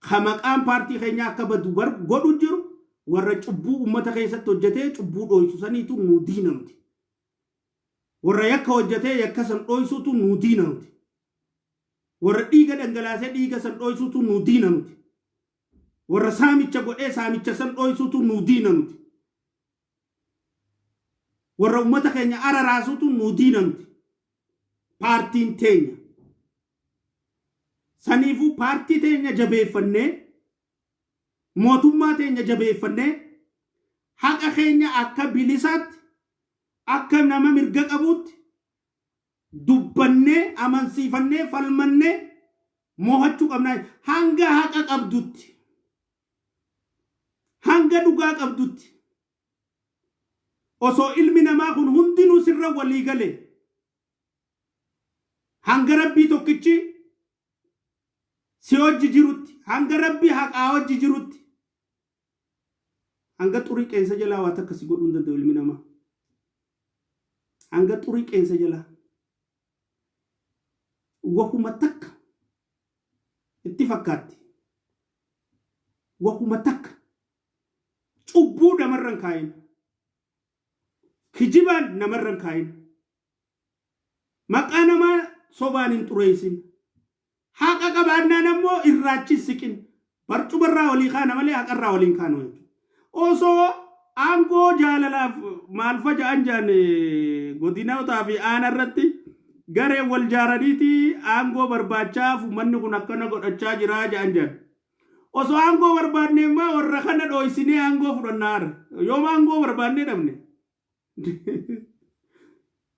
[SPEAKER 1] Ka maqaan paartii keenyaa akka badu godhu jiru warra cubbuu uummata keessatti hojjetee cubbuu dhooysu saniitu nuu diina nuti. Warra yakka hojjetee yakka san dhooysutu nuu diina nuti. Warra dhiiga dhangalaasee dhiiga san dhooysutu nuu diina nuti. Warra saamicha godhee saamicha san dhooysutu nuu diina nuti. Warra uummata keenya araraasutu nuu diina nuti. Paartiin teenya. Saniifuu paartii teenya jabeeffannee, mootummaa teenya jabeeffannee, haqa keenya akka bilisaatti, akka nama mirga qabuutti dubbannee, amansiifannee, falmannee moohachuu qabna. Hanga haqa qabdutti, hanga dhugaa qabdutti, osoo ilmi namaa kun hundinuu sirra walii gale, hanga Rabbii tokkichi si hojji jirutti, hanga Rabbii haqaa hojji jirutti, hanga xurii qeensa jalaa waa takka si godhuu hin danda'u ilmi namaa. Hanga xurii qeensa jalaa wahuma takka itti fakkaatti, wahuma takka cubbuu namarra hin kaayin, kijibaan namarra hin kaayin, maqaa namaa sobaan hin xureessin, haqa qabaannaan ammoo irraachi hin siqin. Barcumarraa walii kaana malee haqarraa waliin kaanu jechuudha. Osoo aangoo jaalalaaf maal faja'an jaan godinootaa fi aana irratti gareen wal jaaraniiti aangoo barbaachaaf uummanni kun akkana godhachaa jira ja'an jaan. Osoo aangoo barbaanne immoo warra kana dhooysinee aangoo fudhannaa har'a. Yooma aangoo barbaannee dhabne?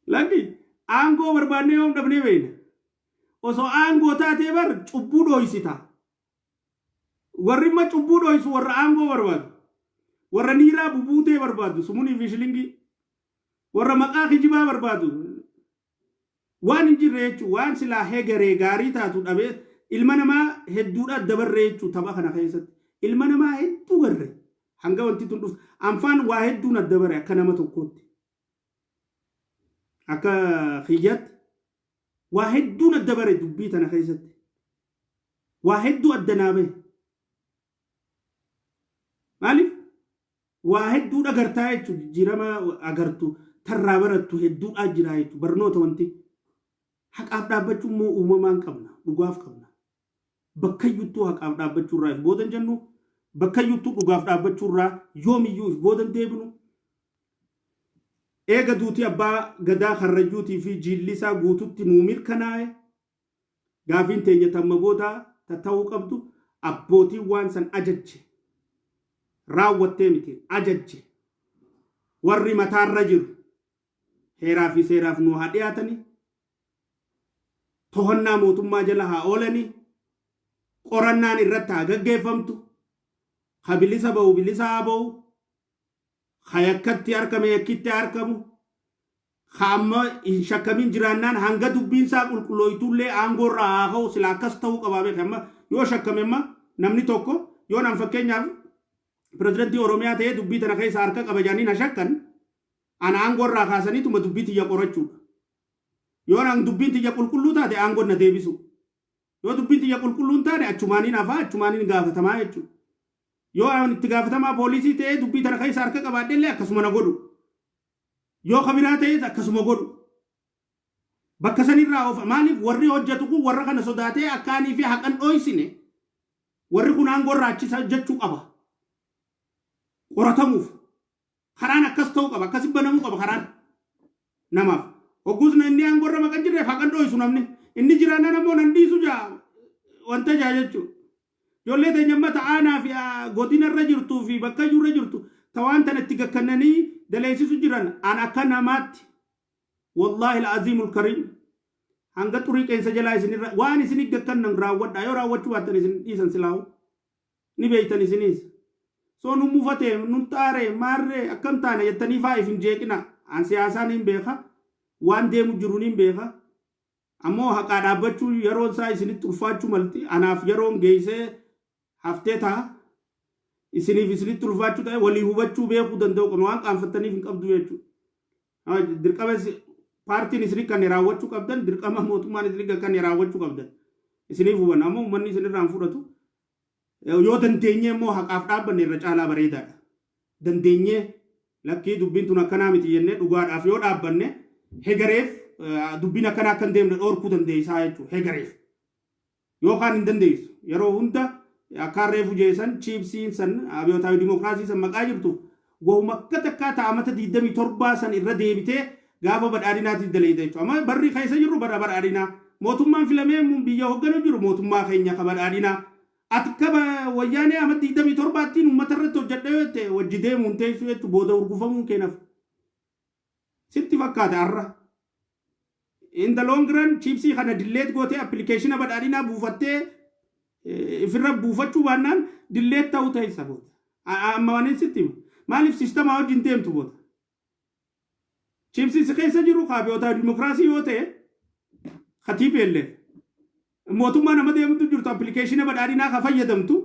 [SPEAKER 1] Lakki, aangoo barbaannee yoom dhabnee beekna? Osoo aangoo taatee bar cubbuu dhooysita. Warri imma cubbuu dhooysu warra aangoo barbaadu. Warra niiraa bubuutee barbaadu, sumunii fi shilingii. Warra maqaa kijibaa barbaadu. Waan hin jirre jechuun waan silaa hegeree gaarii taatu dhabee ilma namaa hedduudha dabarree jechuun tapha kana keessatti. Ilma namaa hedduu garre. Hanga wanti tun dhuftu. Anfaan waa hedduun adda bare akka nama tokkootti. Akka kiyyaatti waa hedduun adda bare dubbii tana keessatti. Waa hedduu adda naa bahe. Maaliif? Waa hedduu dhagartaa jechuun jijjiirama agartu tarraa barattu hedduudhaa jira jechuudha. Barnoota wanti. Haqaaf dhaabbachuu immoo uumamaan qabna. Dhugaaf qabna. Bakkayyuttuu haqaaf dhaabbachuu irraa if boodan jennu, bakkayyuttuu dhugaaf dhaabbachuu irraa yoomiyyuu if boodan deebinu. Eega duutii abbaa gadaa Karrayyuutii fi jiilli isaa guututti nuu mirkanaa'e, gaafiin teenya tamma boodaa ta ta'uu qabdu abbootiin waan san ajajje, raawwattee miti ajajje, warri mataarra jiru heeraa fi seeraaf nuu haa dhiyaatani, tohannaa mootummaa jala haa oolani, qorannaan irratti haa gaggeeffamtu, ka bilisa ba'u bilisa haa ba'u, ka yakkatti harkame yakkitti haa harkamu, ka amma hin shakkamin jiraannaan hanga dubbiin isaa qulqullooytullee aangoo irraa haa ka'u. Sila akkas ta'uu qabaa beeke. Amma yoo shakkame, amma namni tokko yoo nan fakkeenyaaf pirezidantii Oromiyaa ta'ee dubbii tana keessa harka qaba jedhanii na shakkan, ana aangoo irraa kaasaniituma dubbii tiyya qorachuudha. Yoo an dubbiin tiyya qulqulluu taate aangoon na deebisu. Yoo dubbiin tiyya qulqulluu hin taane achumaaniin hafaa, achumaaniin gaafatamaa jechuudha. Yoo an itti gaafatamaa poolisii ta'ee dubbii tana keessa harka qabaadhe illee akkasuma na godhu. Yoo ka biraa ta'es akkasuma godhu. Bakka sanirraa of maaliif warri hojjetu kun warra kana sodaatee akkaanii fi haqan dhooysine, warri kun aangoo irraa achisa jechuu qaba. Qoratamuuf. Karaan akkas ta'uu qaba. Akkasi banamuu qaba karaan namaaf. Hogguus inni aangoo irra maqan jirreef haqan dhooysu namni. Inni jiraannaan ammoo nan dhiisu jaa wanta jaa jechuudha. Ijoollee teenya amma ta'aanaa fi godina irra jirtuu fi bakka iyyuu irra jirtu ta waan tana itti gakkannanii daleessisu jiran, an akka namaatti, wallaahi al-aziimul kariim, hanga xurii qeensa jalaa isinirra waan isin gakkannan raawwadhaa. Yoo raawwachuu baattan isin dhiisan silaahu ni beeytan isiniis. So nu mufatee, nu xaaree, maarree akkam taane jettanii faa if hin jeeqina. An siyaasaa niin beeka, waan deemu jiru niin beeka. Ammoo haqaa dhaabbachuu yeroon isaa isinitti ulfaachuu malti. Anaaf yeroon geessee haftee ta'a. Isiniif isinitti ulfaachuu ta'e walii hubachuu beekuu danda'u qabna. Waan qaanfattaniif hin qabdu jechuudha. Dirqama paartiin isinii kan raawwachuu qabdan, dirqama mootummaan isinii kan raawwachuu qabdan. Isiniif hubanna, ammoo uummanni isinirraa hin fudhatu. Yoo dandeenyee immoo haqaaf dhaabbanne irra caalaa bareedaadha. Dandeenyee lakkii dubbiin tun akkanaa miti jennee dhugaadhaaf yoo dhaabbanne, hegareef dubbiin akkanaa akka hin deemne dhorkuu dandeessaa jechuudha hegareef. Yookaan hin dandeessu. Yeroo hunda akkaan reefu jeesan chiipsiin san abiyootaawii dimokiraasii san maqaa jirtu wahuma akka takkaa ta'amata 27 san irra deebitee gaafa badhaadhinaatiif daleeyda jechuudha. Amma barri keessa jirru bara badhaadhinaa. Mootummaan filamee biyya hoogganu jiru mootummaa keenya ka badhaadhinaa. Ati kaba wayyaanee amma 27ttiin uummata irratti hojjedha yoo jette, wajji deemuun teessu jechuudha, booda urgufamuun keenaaf. Sitti fakkaata har'a. In the long run chiipsii kana delete gootee appilikeeshina badhaadhinaa buufattee ifirra buufachuu baannaan delete ta'uu teessa booda. Amma waan sitti hima. Maaliif siistamaa wajjin deemtu booda? Chiipsii si keessa jiru kaabiyoota dimokiraasii yoo ta'e, ka TPLF mootummaa nama deemtu jirtu appilikeeshina badhaadhinaa ka fayyadamtu.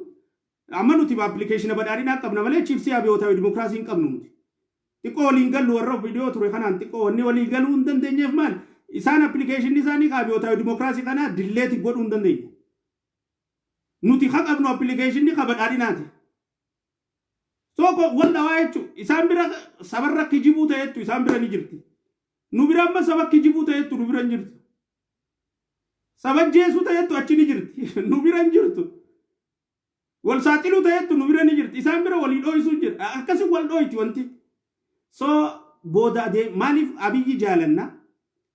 [SPEAKER 1] Amma nuti appilikeeshina badhaadhinaa qabna malee chiipsii abiyoota dimokiraasii hin qabnu nuti. Xiqqoo waliin gallu warra viidiyoo ture kanaan, xiqqoo wanni walii galuu hin dandeenyeef maal? Isaan appilikeeshinni isaanii kaabiyoota dimokiraasii kanaa delete godhuu hin dandeenye. Nuti ka qabnu appilikeeshinni ka badhaadhinaati. Soko wal dhawaa jechuun isaan bira sabarra kijibuu ta'etu isaan bira ni jirti. Nu bira amma saba kijibuu ta'etu nu bira hin jirtu. Saba jeesuu ta'etu achi ni jirti. Nu bira hin jirtu. Wal saaxiluu ta'etu nu bira ni jirti. Isaan bira walii dhooysuu jira. Akkasi wal dhooyti wanti. So booda adee maaliif Abiyyi jaalanna?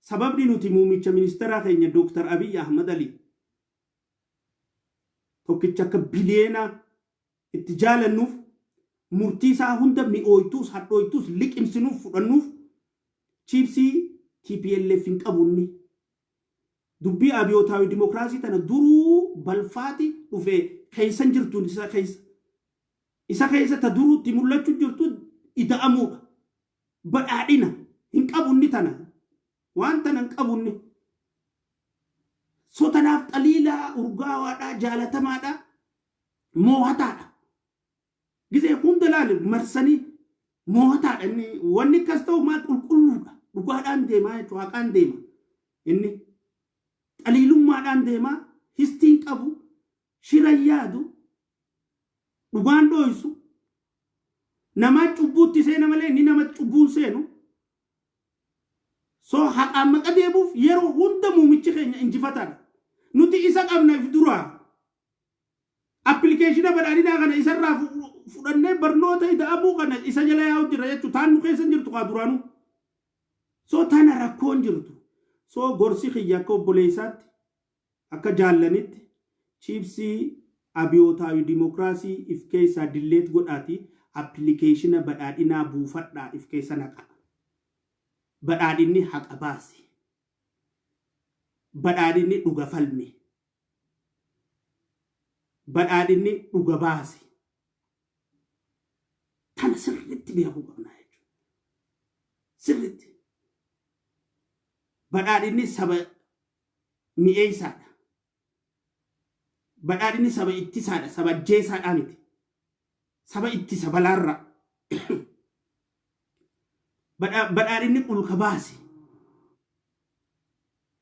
[SPEAKER 1] Sababni nuti muummicha ministeeraa keenya Dooktar Abiyyi Ahmad Ali tokkicha akka biliyeenaa itti jaalannuuf, murtii isaa hunda mi'ooytuus hadhooytuus liqimsinuuf fudhannuuf, chiipsii TPLF hin qabu inni. Dubbii abiyootaawi dimokiraasii tana duruu balfaati dhufe keessan jirtu isa keessa. Isa keessa ta duruutti mul'achuu jirtu ida'amuudha. Badhaadhina hin qabu inni tana. Waan tana hin qabu inni. So tanaaf xaliilaa urgaawaadha, jaalatamaadha, moohataadha. Gizee hunda laali, marsanii moohataadha inni. Wanni akkas ta'u maal? Qulqulluudha. Dhugaadhaan deemaa jechuudha, haqaan deema. Inni xaliilummaadhaan deemaa, histiin qabu, shira yaadu, dhugaan dhooysu, namaa cubbuutti seena malee inni nama cubbuun seenu. So haqaan maqa deemuuf yeroo hunda muumichi keenya injifataadha. Nuti isa qabna if duraa. Appilikeeshina badhaadhinaa kana isarraa fudhannee barnoota ida'amuu kana isa jala yaa'u jira jechuudha. Taan nu keessa hin jirtu kaa duraanuu. So tana rakkoon jirtu. So gorsi kiyya akka obboleessaatti, akka jaallanitti, chiipsii abiyootaawi dimokiraasii if keessaa delete godhaati appilikeeshina badhaadhinaa buufadhaa, if keessa naqa. Badhaadhinni haqa baasi. Badhaadhinni dhuga falmi. Badhaadhinni dhuga baasi. Tana sirriitti beekuu qabna jechuudha. Sirriitti. Badhaadhinni saba mi'eessaadha. Badhaadhinni saba ittisaadha, saba ajjeesaadhaa miti. Saba ittisa balaarraa. Badhaadhinni qulka baasi.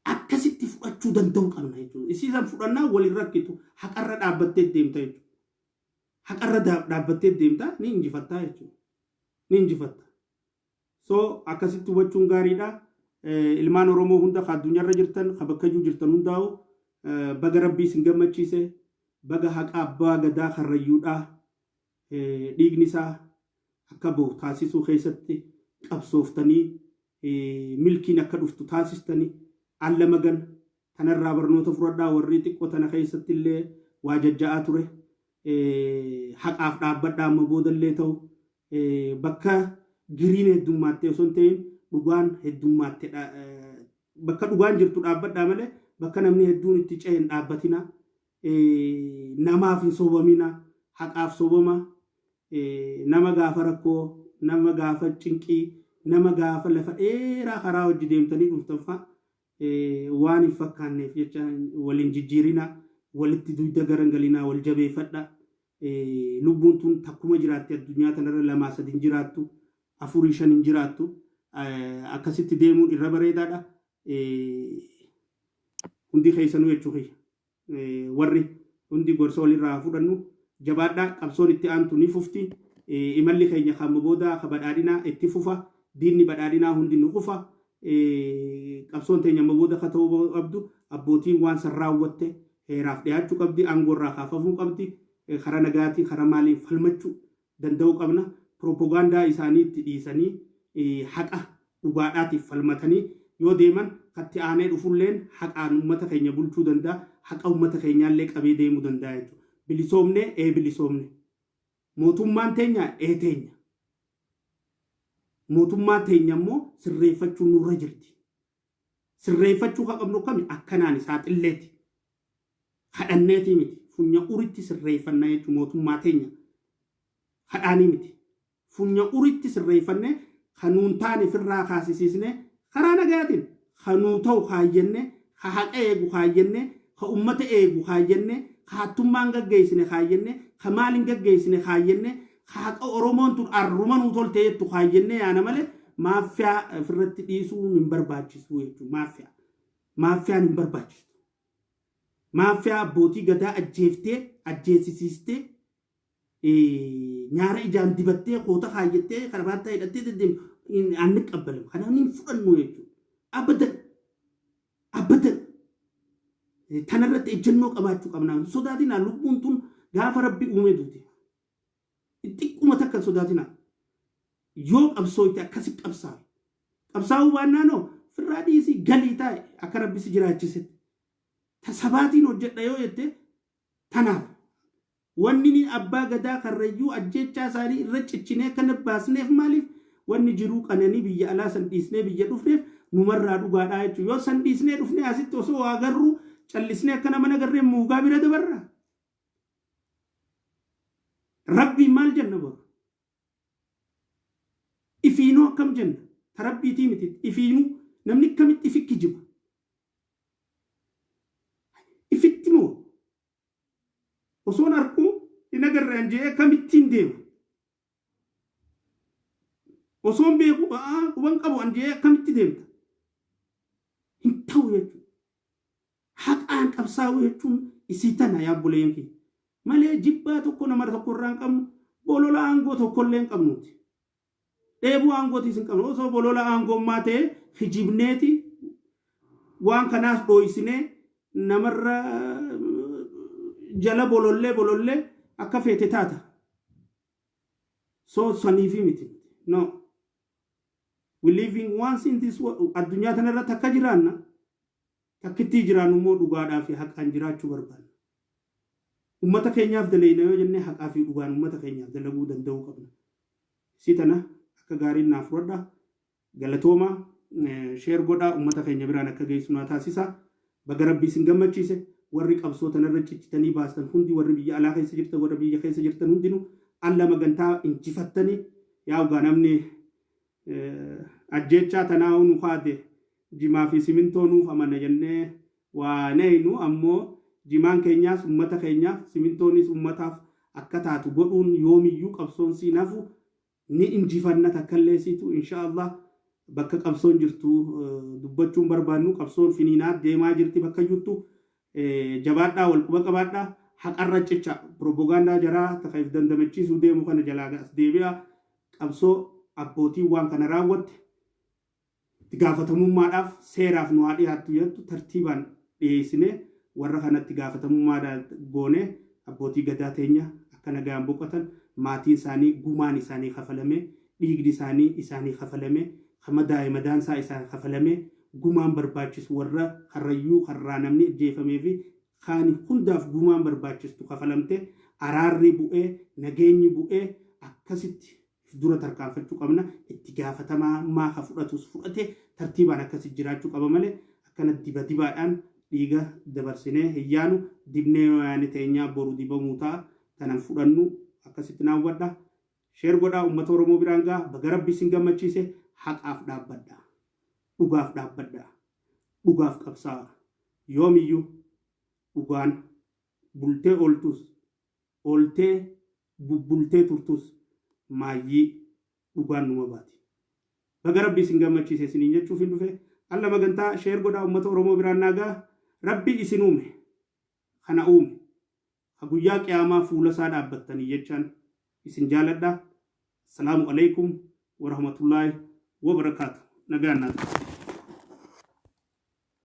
[SPEAKER 1] Akkasitti fudhachuu danda'uu qabna jechuudha. Isiisan fudhannaa waliin rakkitu, haqarra dhaabbattee deemta jechuudha. Haqarra dhaabbattee deemta, ni injifattaa jechuudha. Ni injifatta. So akkasitti hubachuun gaariidha. Ilmaan Oromoo hunda ka addunyaarra jirtan, ka bakkayyuu jirtan hundaa'u, baga Rabbii isin gammachiise, baga haqa abbaa gadaa karrayyuudhaa dhiigni isaa akka bahu taasisuu keessatti qabsooftanii milkiin akka dhuftu taasistanii alla magan tanarraa barnoota fudhadhaa. Warri xiqqoo tana keessatti illee waa jajja'aa ture, haqaaf dhaabbadhaa. Amma boodallee ta'u bakka giriin heddummaatte osoo hin ta'in dhugaan heddummaatte, bakka dhugaan jirtu dhaabbadhaa malee bakka namni hedduun itti ce'e hin dhaabbatina. Namaaf hin sobamina, haqaaf sobama. Nama gaafa rakkoo, nama gaafa cinqii, nama gaafa lafa dheeraa karaa hojii deemtanii dhuftan fa'a waan hin fakkaanneef jecha waliin jijjiirina, walitti dugda garangalinaa, wal jabeeffadha. Lubbuun tun takkuma jiraatti addunyaa tanarra, lamaa sadi hin jiraattu, afurii shan hin jiraattu. Akkasitti deemuun irra bareedaadha. Hundi keessanuu jechuu kiyya. Warri hundi gorsa walirraa haa fudhannu. Jabaadhaa, qabsoon itti aantu ni fufti. Imalli keenya kan boodaa ka badhaadhinaa itti fufa. Diinni badhaadhinaa hundi ni kufa. Qabsoon teenya amma booda ka ta'uu qabdu, abbootiin waan san raawwatte heeraaf dhiyaachuu qabdi, aangoo irraa kaafamuu qabdi. Karaa nagaatiin, karaa maaliin falmachuu danda'uu qabna. Piroopagaandaa isaanii itti dhiisanii haqa dhugaadhaatiif falmatanii yoo deeman, katti aanee dhufulleen haqaan uummata keenya bulchuu danda'a. Haqa uummata keenyaallee qabee deemuu danda'a jechuudha. Bilisoomne ee bilisoomne. Mootummaan teenya ee teenya. Mootummaa teenya immoo sirreeffachuu nurra jirti. Sirreeffachuu kan qabnu akkami? Akkanaan saaxilleeti. Kadhanneetii miti. Funya uritti sirreeffannaa jechuun mootummaa teenya. Kadhaanii miti. Funya uritti sirreeffannee, kanuun taane firraa kaasisiisnee, karaa nagaatiin kanuu ta'u kaayyannee, ka haqa eegu kaayyannee, ka ummata eegu kaayyannee, ka hattummaan gaggeessine kaayyannee, ka maaliin gaggeessine kaayyannee, ka haqa Oromoon tun arruma nuu tolte jettu kaayyannee yaana malee, maaffiyaa ofirratti dhiisuun hin barbaachisu jechuudha. Maaffiyaa. Maaffiyaan hin barbaachistu. Maaffiyaa abbootii gadaa ajjeeftee, ajjeesisiistee, nyaara ijaan dibattee, koota kaayyattee, karabaattaa hidhattee deddeemtu anni qabbalamu. Kanaaf hin fudhannu jechuudha. Abadan. Abadan. Tanarratti ejjennoo qabaachuu qabna. Hin sodaatinaa, lubbuun tun gaafa Rabbi uume duute. Xiqquma takka hin sodaatinaa. Yoo qabsooyte akkasi qabsaa'i. Qabsaa'uu baannaanoo firraa dhiisii galii taa'e akka Rabbi si jiraachisetti. Ta sabaatiin hojjedha yoo jette, tanaaf. Wanni ni abbaa gadaa Karrayyuu ajjeechaa isaanii irra cichinee kana baasneef maaliif? Wanni jiruu qananii biyya alaa san dhiisnee biyya dhufneef numarraa dhugaadhaa jechuudha. Yoo san dhiisnee dhufnee asitti osoo waa agarruu callisnee akka nama nagarree muugaa bira dabarra. Rabbiin maal jenna boru? Ifiinuu akkam jenna? Ta Rabbiitii miti, ifiinuu namni akkamitti ifi kijiba? Ifitti moo osoon arguu hin agarre an je'ee akkamittiin deema? Osoon beeku ba'aa quban qabu an je'ee akkamitti deemta? Hin ta'u jechuudha. Haqaan qabsaa'uu jechuun isii tana, yaa obboleeyyan kiyya. Malee jibbaa tokko nama tokko irraa hin qabnu, bolola aangoo tokkollee hin qabnuuti. Dheebuu aangootiis hin qabnu. Osoo bolola aangommaa ta'e, kijibneeti waan kanaas dhooysinee namarra jala bolollee bolollee akka feete taata. So saniifi miti. No. We living once in this world. Addunyaa tanarra takka jiraanna. Takkittii jiraannu immoo dhugaadhaa fi haqaan jiraachuu barbaanna. Ummata keenyaaf daleeyna yoo jenne, haqaa fi dhugaan ummata keenyaaf dalaguu danda'uu qabna. Si tana akka gaariin naaf fudhadha. Galatooma, share godhaa, ummata keenya biraan akka geessu naa taasisa. Baga Rabbi isin gammachiise. Warri qabsoo tanarra cichitanii baastan hundi, warri biyya alaa keessa jirtan, warri biyya keessa jirtan hundinuu alla magantaa injifattanii, yaa ugaa namni ajjeechaa tanaa nu kaate jimaa fi simintoo nuuf amana jennee waa neeynu, ammoo jimaan keenyaas ummata keenyaaf, simintoonis ummataaf akka taatu godhuun yoomiyyuu qabsoon siin hafu, ni injifanna takkallee siitu insha Allah. Bakka qabsoon jirtu dubbachuun barbaannu, qabsoon finiinaa deemaa jirti bakka jirtu. Jabaadhaa, wal quba qabaadhaa, haqarra cicha. Piropogaandaa jaraa takaiif dandamachiisuu deemu kana jalaa as deebi'a. Qabsoo abbootiin waan kana raawwatte itti gaafatamummaadhaaf seeraaf nu haa dhiyaattu jettu tartiibaan dhiyeessinee, warra kanatti gaafatamummaadhaan goonee, abbootii gadaa teenya akka nagaan boqotan, maatiin isaanii gumaan isaanii kafalamee, dhiigni isaanii isaanii kafalamee, ka madaa'e madaansaa isaan kafalamee, gumaan barbaachisu warra Karrayyuu karraa namni ajjeefamee fi kaani hundaaf gumaan barbaachistu kafalamte, araarri bu'ee, nageenyi bu'ee, akkasitti dura tarkaanfachuu qabna. Itti gaafatamummaa ka fudhatus fudhate tartiibaan akkasi jiraachuu qaba malee, akkana diba dibaadhaan dhiiga dabarsinee hin yaanu. Dibnee yoo yaane teenyaa boru dibamuu ta'a. Tanan fudhannu akkasitti naan hubadha. Share godhaa, uummata Oromoo biraan ga'a. Baga Rabbi isin gammachiise. Haqaaf dhaabbadha, dhugaaf dhaabbadha, dhugaaf qabsaa'a. Yoomiyyuu dhugaan bultee ooltus. Ooltee bubbultee turtus maayyii dhugaan numa baati. Baga Rabbi isin gammachiise isiniin jechuufin dhufe. Alla magantaa share godhaa ummata Oromoo biraan naa gaha. Rabbi isin uume kana uume ka guyyaa qiyaamaa fuula isaa dhaabbattanii jechaan isin jaaladha. Assalaamu alaikum warahmatullaahi wabarakaatu. Nagaan naa tura.